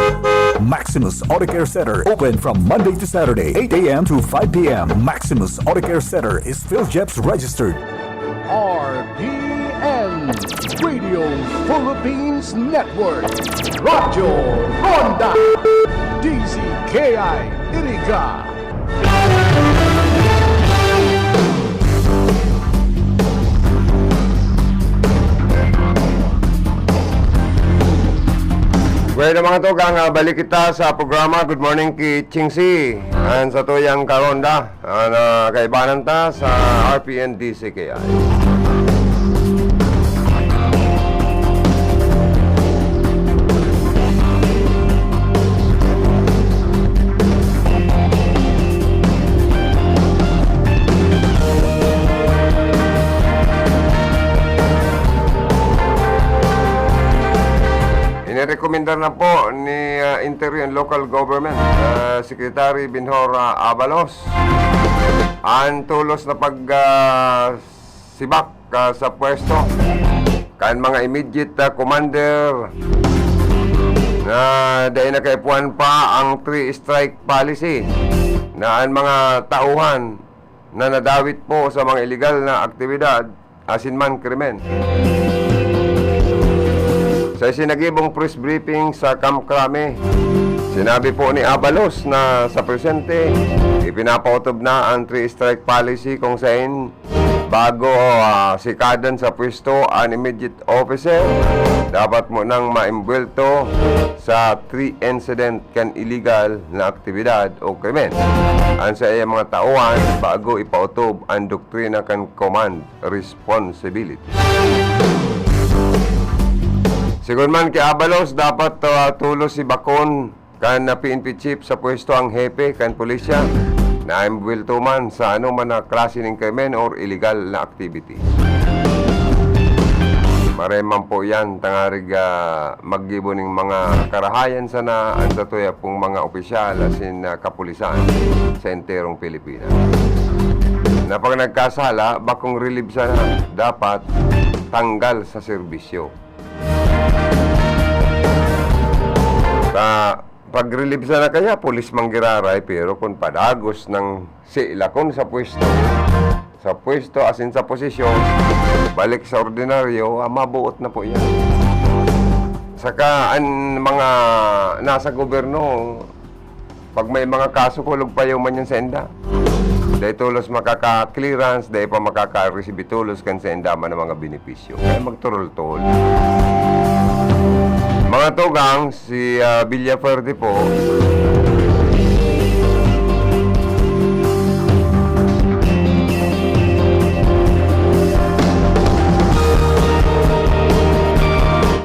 Maximus Auto Care Center, open from Monday to Saturday, eight a m to five p m. Maximus Auto Care Center is PhilGEPS registered. R P N, Radio Philippines Network, Radyo Ronda, D Z K I, Iriga. Bueno, mga tugang, ah, balik kita sa programa Good Morning ki Ching Si. An satuyang karonda, an, ah, kaibanan ta sa R P N D C K I. Rekomendar na po ni, ah, Interior and Local Government, ah, Secretary Benhur, ah, Abalos, ang tulos na pag, ah, sibak, ah, sa pwesto kan mga immediate, ah, commander na dai na kaipuhan pa ang three strike policy, na ang mga tauhan na nadawit po sa mga iligal na aktibidad asin man krimen. Sa isinagibong press briefing sa Camp Crame, sinabi po ni Abalos na sa presente, ipinapaotob na ang three strike policy kung sain bago, ah, sikadan sa pwesto an immediate officer, dapat mo nang maimbwelto sa three incident kan iligal na aktibidad o krimen an saiyang mga tauhan bago ipaotob an doktrina kan command responsibility. Sigon man ki Abalos, dapat, ah, tulos si bakon kan P N P chief sa pwesto ang hepe kan pulisya na imbwelto man sa anoman na klase nin krimen or iligal na activity. Maray man po yan, tangarig, ah, maggibo ning mga karahayan sana an satuya pong mga opisyal asin, ah, kapulisan sa enterong Pilipinas. Na pag nagkasala, bakong relieve sana, dapat tanggal sa serbisyo. Sa pag-relieve sana kaya, pulis man giraray, pero kung padagos ng silakon sa pwesto, sa pwesto asin sa posisyon, balik sa ordinaryo, ah, mabuot na po yan. Saka ang mga nasa gobyerno, pag may mga kaso, kulog pa man yan sa inda. Dai tolos makaka-clearance, dai pa makaka-receive tolos kan sa inda man ang mga benepisyo. Kaya magturol-turol. Mga tugang, si, ah, Villafuerte po,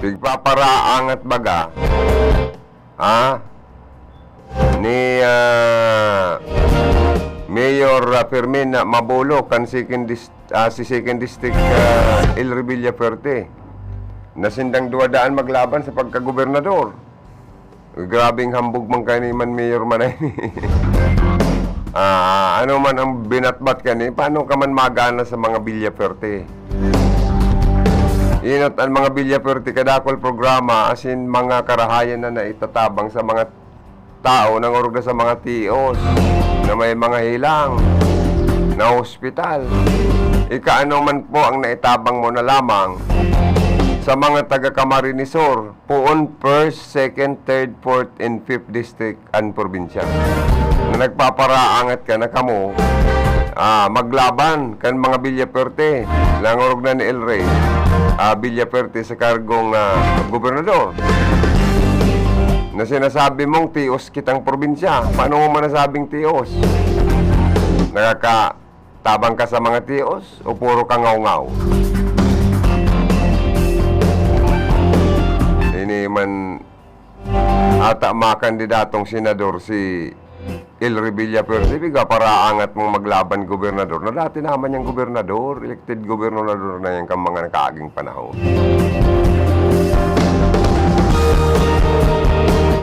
pigpaparaangat baga, ah, ni, ah, Mayor, ah, Fermin Mabolo kan second dis-, ah, si second district, ah, El Revilla Fuerte, na sindang duwa daan maglaban sa pagkagobernador. Grabeng hambog man kani man mayor man ay. Ah, ano man ang binatbat kani, paano ka man magana sa mga Villafuerte? Inot an mga Villafuerte kadakol programa asin mga karahayan na naitatabang sa mga tao, nangorog na sa mga tios na may mga helang, na hospital. Ika ano man po ang naitabang mo na lamang sa mga taga Camarines Sur, poon first, second, third, fourth, and fifth district an probinsya. Na nagpaparaangat ka na kamo, ah, maglaban kan mga Villafuerte, nangorog na ni El Rey, ah, Villafuerte sa kargong, ah, gobernador. Na sinasabi mong tios kitang probinsya. Paano mo man nasabing tios? Nakakatabang ka sa mga tios o puro ka ngaw-ngaw? Ini man ata makandidatong senador si El Revilla Percibiga para angat mong maglaban gobernador na dati naman niyang gobernador, elected gobernador na yan kang mga nakaaging panahon.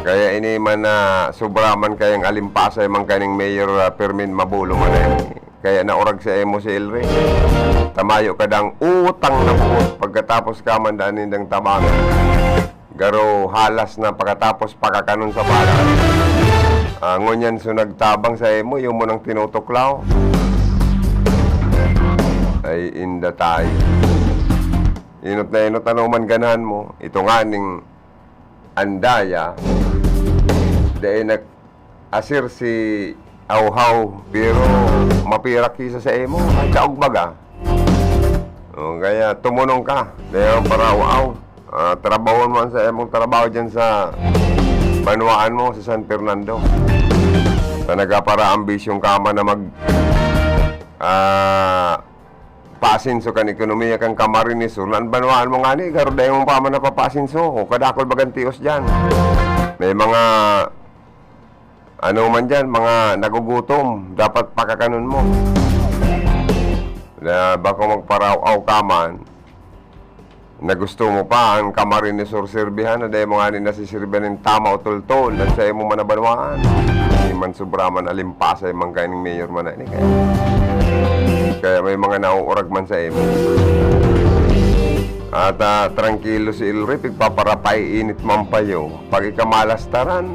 Kaya ini man na sobra man kayang alimpasay man kaning Mayor, ah, Fermin Mabulo man eh. Kaya naurag sa emo si El Rey. Tamayo ka dang utang na buot pagkatapos ka man daan nindang tabangan. Garo halas na pakatapos pakakanon sa balas. Ah, ngunyan so nagtabang sa emo, iyo mo nang tinutuklaw. Ay, inda tayo. Inot na inot, ano man ganahan mo. Ito nga ning andaya, dai nag-asir si Awhaw, pero mapirak kisa sa emo. Ay, daog baga. O, kaya tumunong ka. Dai ang paraaw-aw. Ah, trabahon mo ang sa emong trabaho dyan sa banwaan mo, sa San Fernando. Sa nagapara-ambisyong kama na mag, ah, paasenso kan ekonomiya kan Camarines Sur, na an banwaan mo ngani, garo dai mo pa man napapaasenso. O, kadakol bagang tios dyan. May mga, ano man dyan, mga nagugutom, dapat pakakanon mo. Na bako magparaw-aw ka man, Na gusto mo pa an kamarinesor serbihan na dai mo ngani nasisirbihan nin tama o tultol an saimo man na banwaan. Di man sobra man alimpasay man kaining mayor man na ini kaya, kaya may mga nauurag man saimo. At, ah, trangkilo si Elroy, pigpaparapay init man payo. Pag ikamalastaran,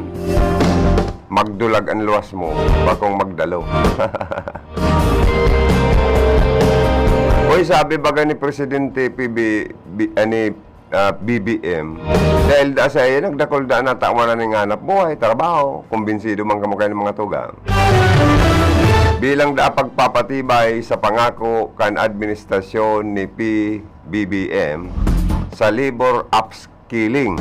magdulag an luwas mo, bakong magdalo. Uy, sabi baga ni Presidente P B, B, ah, ni, ah, B B M, dahil da sa iya, nagdakul da na tawan na ning hanap buhay, trabaho, kumbinsido man kamo kayo ng mga tugang. Bilang da pagpapatibay sa pangako kan administrasyon ni P B B M sa labor upskilling.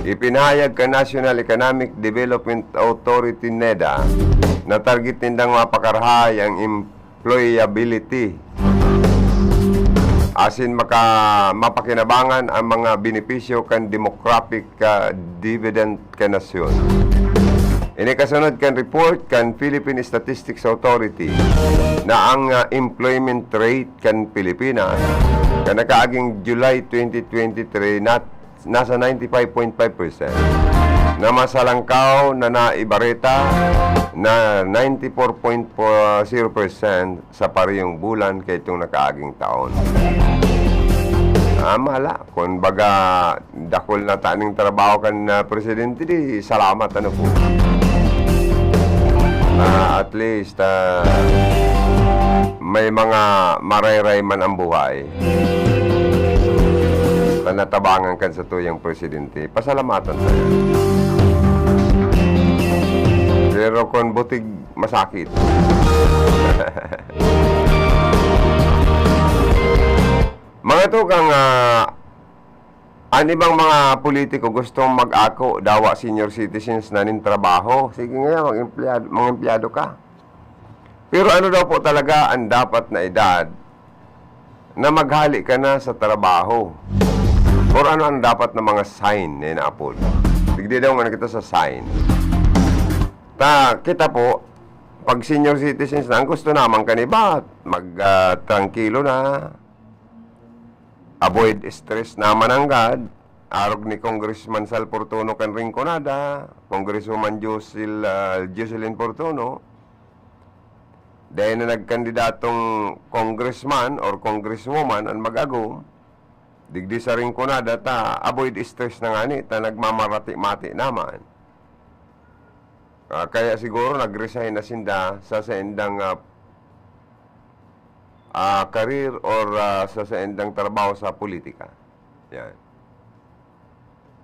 Ipinahayag kan National Economic Development Authority, NEDA, na target nindang mapakarahay ang employability asin maka-, mapakinabangan ang mga benepisyo kan demographic, ah, dividend kan nasyon. Ini kasunod kan report kan Philippine Statistics Authority na ang, ah, employment rate kan Pilipinas kan nakaaging July twenty twenty-three na nasa ninety-five point five percent, na mas halangkaw na naibareta na ninety-four point four zero percent sa parehong bulan kaitong nakaaging taon. Tama la. Kun baga, dakul na taning trabaho kan, ah, presidente, di salamat, ano po. Ah, at least, ah, may mga marayray man ang buhay. Na natabangan kan satuyang presidente, pasalamatan tayo. Pero kun butig, masakit. Mga tukang, ah, an ibang mga politiko gustong mag-ako, dawa senior citizens na nin trabaho. Sige nga, mag-empleyado, mga empleyado ka. Pero ano daw po talaga ang dapat na edad na maghali ka na sa trabaho? Or ano ang dapat na mga sign na inaapod? Digdi daw nga kita sa sign. Ta, kita po, pag senior citizens na, ang gusto naman kanibat, mag, ah, trangkilo na, avoid stress naman anggad, arog ni Congressman Sal Fortuno kan Rinconada, Congresswoman Josel-, ah, Jocelyn Fortuno, dahil na nagkandidatong congressman or congresswoman an mag-agom, digdi sa Rinconada ta, avoid stress na ngani ta nagmamarati-mati naman. Ah, kaya siguro nag-resign na sinda sa saindang, ah, ah, career or, ah, sa saindang trabaho sa politika. Yan.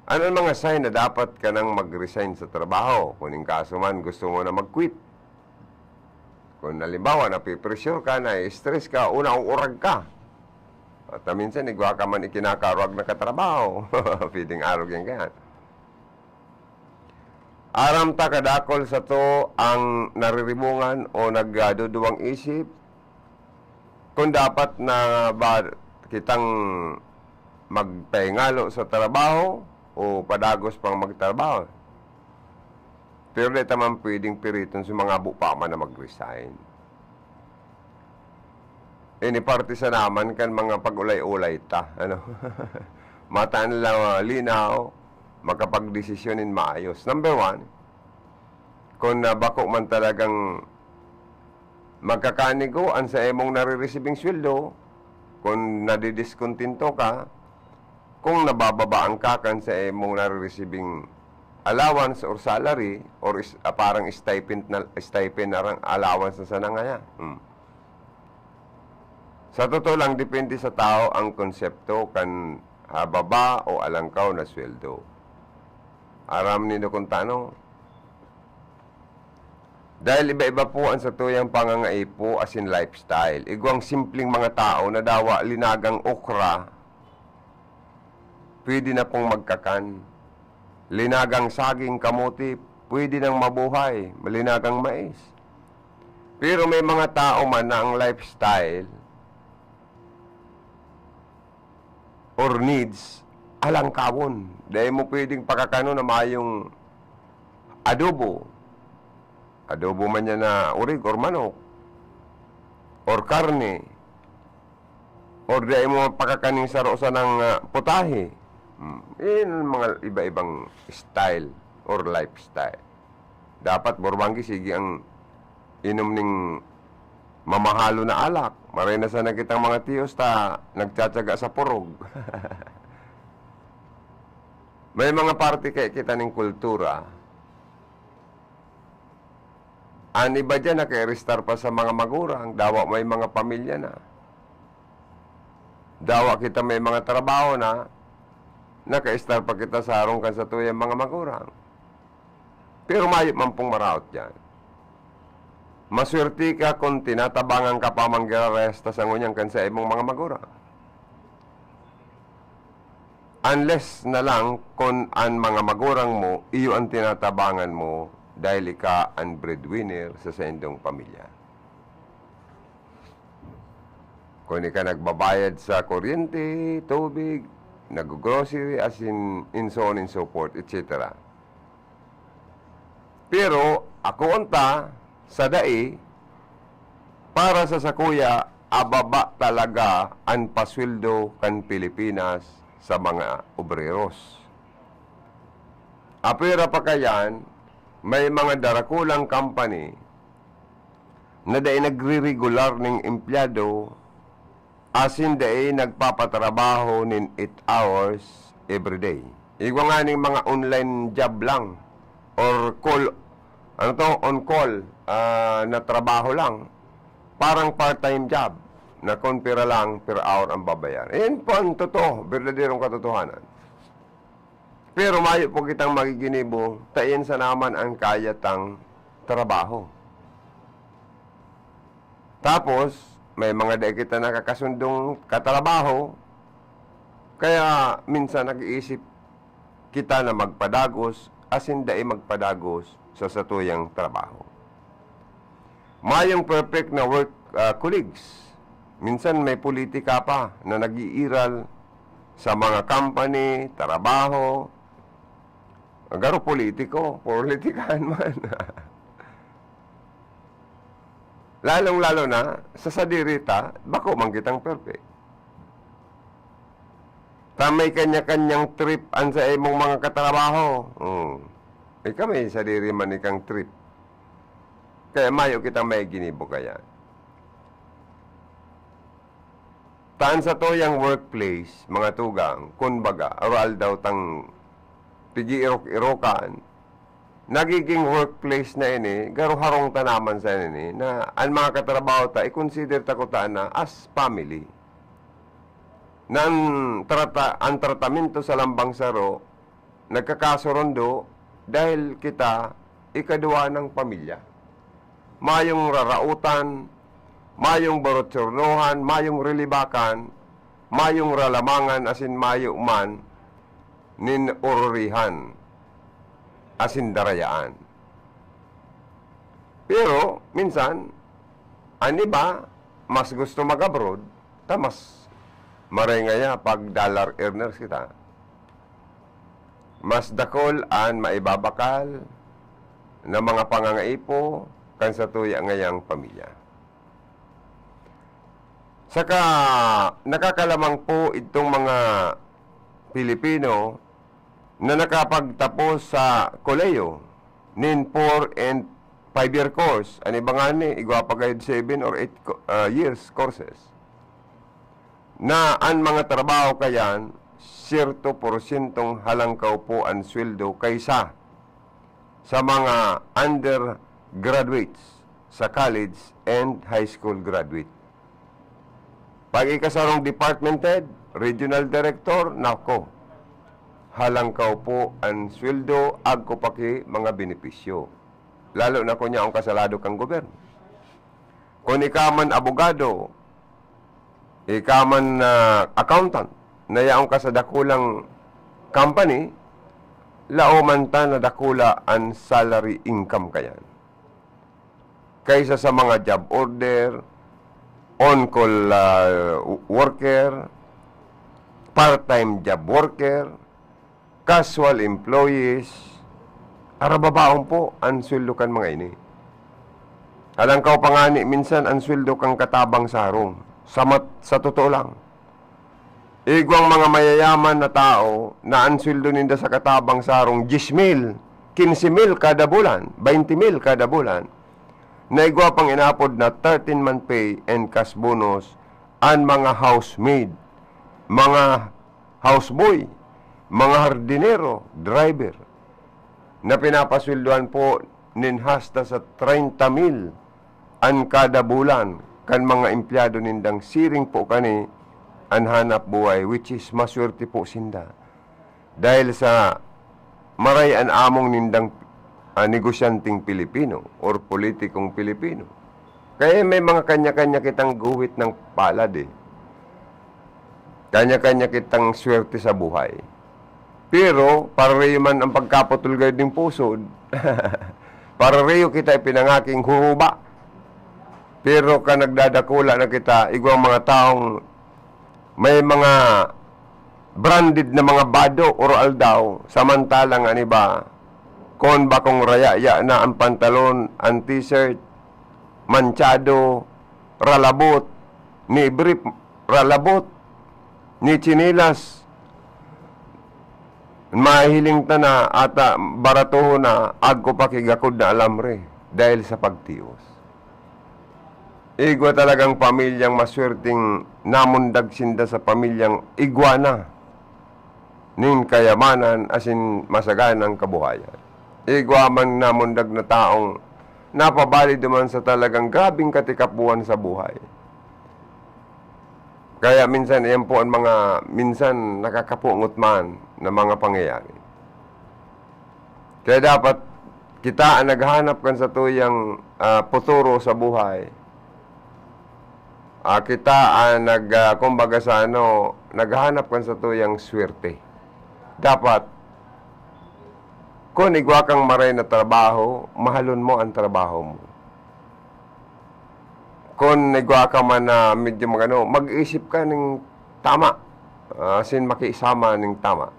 Ano ang mga sign na dapat ka nang mag-resign sa trabaho? Kung in kaso man, gusto mo na mag-quit. Kung halimbawa, napipressure ka, na-stress ka, o nauurag ka. At minsan, igwa ka man ikinakaruag na katrabaho. Pwedeng arog yan kaya. Aram ta kadakol sato ang nariribungan o nagduduwang isip, kung dapat na ba kitang magpahingalo sa trabaho o padagos pang magtrabaho. Pero di ta man pwedeng piriton si mga bupa man na mag-resign. Ini parte sa naman kan mga pag-ulay-ulay ta, ano? Mataan lang, ah, linaw, makapagdesisyon nin maayos. Number one, kung, ah, bako man talagang magkakanigo an sa imong nare-resibing sweldo, kung nadidiskontinto ka, kung nabababaan ka kan sa imong nare-resibing allowance or salary or is, ah, parang stipend na, stipend na rang allowance na sana ngaya. Hmm. Sa totoo lang, depende sa tao ang konsepto kan hababa o alangkaw na sweldo. Aram nindo kung tano? Dahil iba-iba po ang satuyang pangangaipo asin lifestyle. Igwang simpleng mga tao na dawa linagang okra, pwede na pong magkakan. Linagang saging, kamote, pwede nang mabuhay. Linagang mais. Pero may mga tao man na ang lifestyle or needs, alangkawon. Dai mo pwedeng pakakanon na mayong adobo. Adobo man yan na urig or manok or karne. Or dai mo mapakakan ning saro sanang, ah, putahe. Hmm. Yan ang mga iba-ibang style or lifestyle. Dapat, Borbanggi, sige ang inom ning mamahalo na alak. Maray na sana kitang mga tiyos ta nagtsatsaga sa purog. May mga parte kaya kita ning kultura. An iba diyan naka-estar pa sa mga magurang, dawa may mga pamilya na. Dawa kita may mga trabaho na, naka-estar pa kita sa harong kan satuyang mga magurang. Pero mayo man pong maraot diyan. Maswerte ka kun tinatabangan ka pa man giraray hasta sa ngunyan kan sa imong mga magurang. Unless na lang kun an mga magurang mo, iyo an tinatabangan mo dahil ika an breadwinner sa saindong pamilya. Kun ika nagbabayad sa kuryente, tubig, nag-grocery, as in, and so on and so forth, et cetera. Pero ako unta, sa dai, para sa sakuya, ababa talaga an pasweldo kan Pilipinas sa mga obreros. Apwera pa kayan, may mga darakulang company na dai nagre-regular ning empleyado asin dai nagpapatrabaho nin eight hours every day. Igwa nganing mga online job lang or call, ano to, on call, ah, na trabaho lang. Parang part-time job na kun pira lang per hour ang babayaran. Yan po ang totoo, berdaderong katotohanan. Pero mayo po kitang magiginibo, ta iyan sana man ang kaya tang trabaho. Tapos, may mga dai kita nakakasundong katrabaho, kaya minsan nag-iisip kita na magpadagos, asin dai magpadagos sa satuyang trabaho. Mayong perfect na work, ah, colleagues. Minsan may politika pa na nag-iiral sa mga company, trabaho. Garo politiko, politikahan man. Lalong-lalo na sa sadiri ta, bako man kitang perfect. Ta may kanya-kanyang trip an sa imong mga katrabaho. Hmm. Ika may sadiri man ikang trip. Kaya mayo kitang may ginibo kaya. Ta an satuyang workplace, mga tugang, kun baga, aroaldaw tang pig-iirok-irokan, nagiging workplace na ini, garo harong ta naman sa ini, na an mga katrabaho ta, i-consider ta kuta na as family. Na an trata-, an tratamento sa lambang saro, nagkakasurundo dahil kita ikaduwa nang pamilya. Mayong raraotan, mayong borotsornohan, mayong rilibakan, mayong ralamangan asin mayo man nin ororihan asin darayaan. Pero minsan, an iba mas gusto mag-abroad, ta mas maray ngaya pag dollar earners kita. Mas dakul an maibabakal na mga pangangaipo kan satuya ngayang pamilya. Saka, nakakalamang po itong mga Pilipino na nakapagtapos sa kolehiyo nin four and five-year course. An iba ngani, igwa pa gayod seven or eight co-, ah, years courses. Na an mga trabaho kayan, siyerto porsyentong halangkaw po an sweldo kaysa sa mga undergraduates sa college and high school graduate. Pag ikasarong department head, regional director, nako, halangkaw po an sweldo, agko pa ki mga benepisyo. Lalo na kun yaon ka sa lado kan gobyerno. Kun ika man abogado, ika man, ah, accountant, na yaon ka sa dakulang company, laoman ta na dakula an salary income kayan. Kaysa sa mga job order, on-call, ah, worker, part-time job worker, casual employees, arababaon po an sweldo kan mga ini. Halangkaw pa ngani minsan an sweldo kan katabang sa harong. Sa mat-, sa totoo lang, Igwang mga mayayaman na tao na an sweldo ninda sa katabang sarong diyes mil, kinse mil kada bulan, baynte mil kada bulan, na igwa pang inapod na thirteen-month pay and cash bonus an mga housemaid, mga houseboy, mga hardinero, driver, na pinapasweldohan po nin hasta sa treinta mil an kada bulan kan mga empleyado nindang siring po kani an hanap buhay, which is maswerte po sinda. Dahil sa maray an among nindang, ah, negosyanteng Pilipino or politikong Pilipino. Kaya may mga kanya-kanya kitang guhit ng palad eh. Kanya-kanya kitang swerte sa buhay. Pero, pareho man ang pagkaputol gayod ning pusod. Pareho kita ipinangaking huruba. Pero kan nagdadakula na kita, igwang mga taong may mga branded na mga bado or aldaw, samantalang an iba, kon bakong rayaya na ang pantalon, ang t-shirt, manchado, ralabot, ni brief, ralabot, ni tsinelas, mahihiling ta na ata baratohon na agko pa ki gakod na alamre dahil sa pagtios. Igwa talagang pamilyang maswerteng namundag sinda sa pamilyang igwa na nin kayamanan asin masaganang kabuhayan. Igwa man namundag na taong napabali duman sa talagang grabeng katikapuhan sa buhay. Kaya minsan, iyan po ang mga minsan nakakapungot man na mga pangyayari. Kaya dapat kita ang naghahanap kan satuyang, ah, futuro sa buhay. Ah, kita ang nag-, ah, kumbaga sa ano, naghahanap kan satuyang swerte. Dapat, kun igwa kang maray na trabaho, mahalon mo ang trabaho mo. Kun igwa ka man na medyo magano, mag-isip ka ning tama, ah, asin makisama ning tama.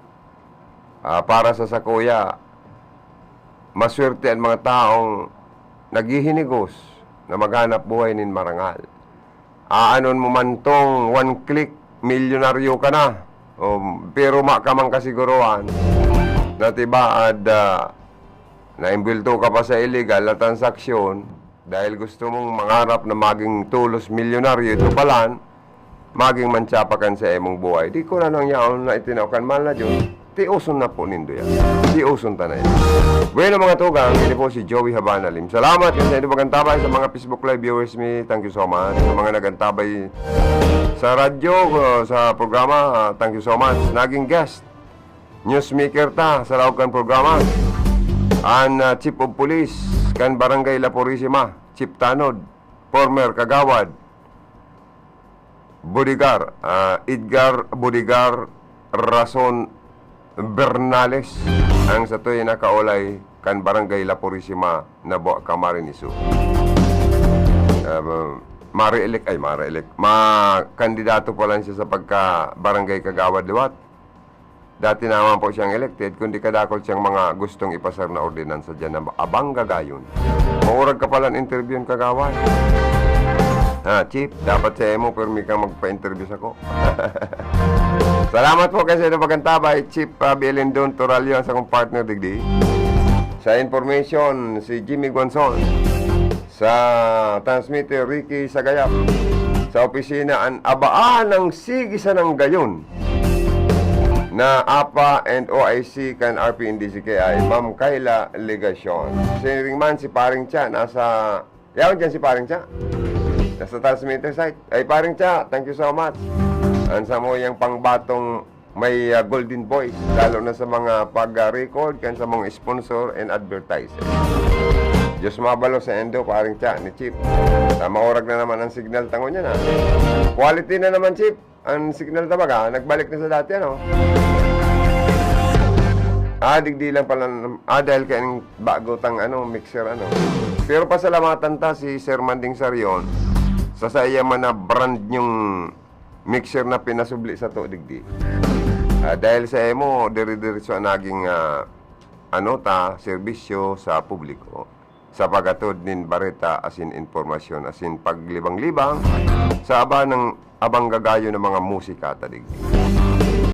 Ah, para sa sakuya, maswerte an mga taong naghihinigos na maghanap buhay nin marangal. Aanon mo man tong one click, milyonaryo ka na. O, piruma ka man kasiguruhan na tibaad, ah, naimbwelto ka pa sa illegal na transaksyon dahil gusto mong mangarap na maging tolos milyonaryo, ito palan, maging mantsapa kan sa imong buhay. Di ko na nang yaon na itinao kan mahal na Diyos. Tioson na po nindo yan. Tioson ta na yan. Bueno, mga tugang, ini po si Joey Habana Lim. Salamat kan sa inyong pag-antabay sa mga Facebook Live viewers mi. Thank you so much. Sa mga nag-antabay sa radyo, uh, sa programa, uh, thank you so much. Naging guest, newsmaker ta sa laog kan programa. An, uh, Chief of Police kan Barangay La Purisima, Chief Tanod, former kagawad, Bodegar, ah, Edgar Bodegar Rason Bernales, ang satoy nakaolay kan Barangay La Purisima, Nabua, Camarines Sur. Ah, ma-re-elect, ay, ma-re-elect. Ma-kandidato pa lang siya sa pagka-barangay kagawad liwat. Dati naman po siyang elected, kundi kadakol siyang mga gustong ipasar na ordinansa dyan na abang gagayon. Maurag ka palan interviewon, kagawad. Ha, Chief, dapat sa imo, pirmi kang magpa-interview sako. Salamat po kan sa inyong pag-antabay, Chief, ah, Bielindon Toralio, ang sakong partner digdi. Sa information, si Jimmy Guanzon. Sa transmitter, Ricky Sagayap. Sa opisina, an abaan ang sige sanang gayon na apa and O I C kan R P N D C K I, Ma'am Kayla Legacion. Siring man si Paring Cha, nasa, yaon dyan si Paring Cha. Nasa transmitter site. Ay, Paring Cha, thank you so much. Ang samuyang pangbatong may, ah, golden voice, lalo na sa mga pag-record kan sa mga sponsor and advertiser. Diyos mabalo sa endo, Paring Cha, ni Chief. Ah, maurag na naman ang signal tango niya na. Quality na naman, Chief. Ang signal talaga, nagbalik na sa dati, ano? Ah, digdi lang pala, ah, dahil kaya ng bago tang, ano, mixer, ano. Pero pasalamatan ta si Sir Manding Sarion sa saiya man na brand niyong mixer na pinasubli sato digdi. Ah, dahil sa imo, dire-diretso ang naging, ah, ano ta, serbisyo sa publiko, sa paghatod nin bareta asin impormasyon asin paglibang-libang sa aba ng abang gagayo ng mga musika ta digdi.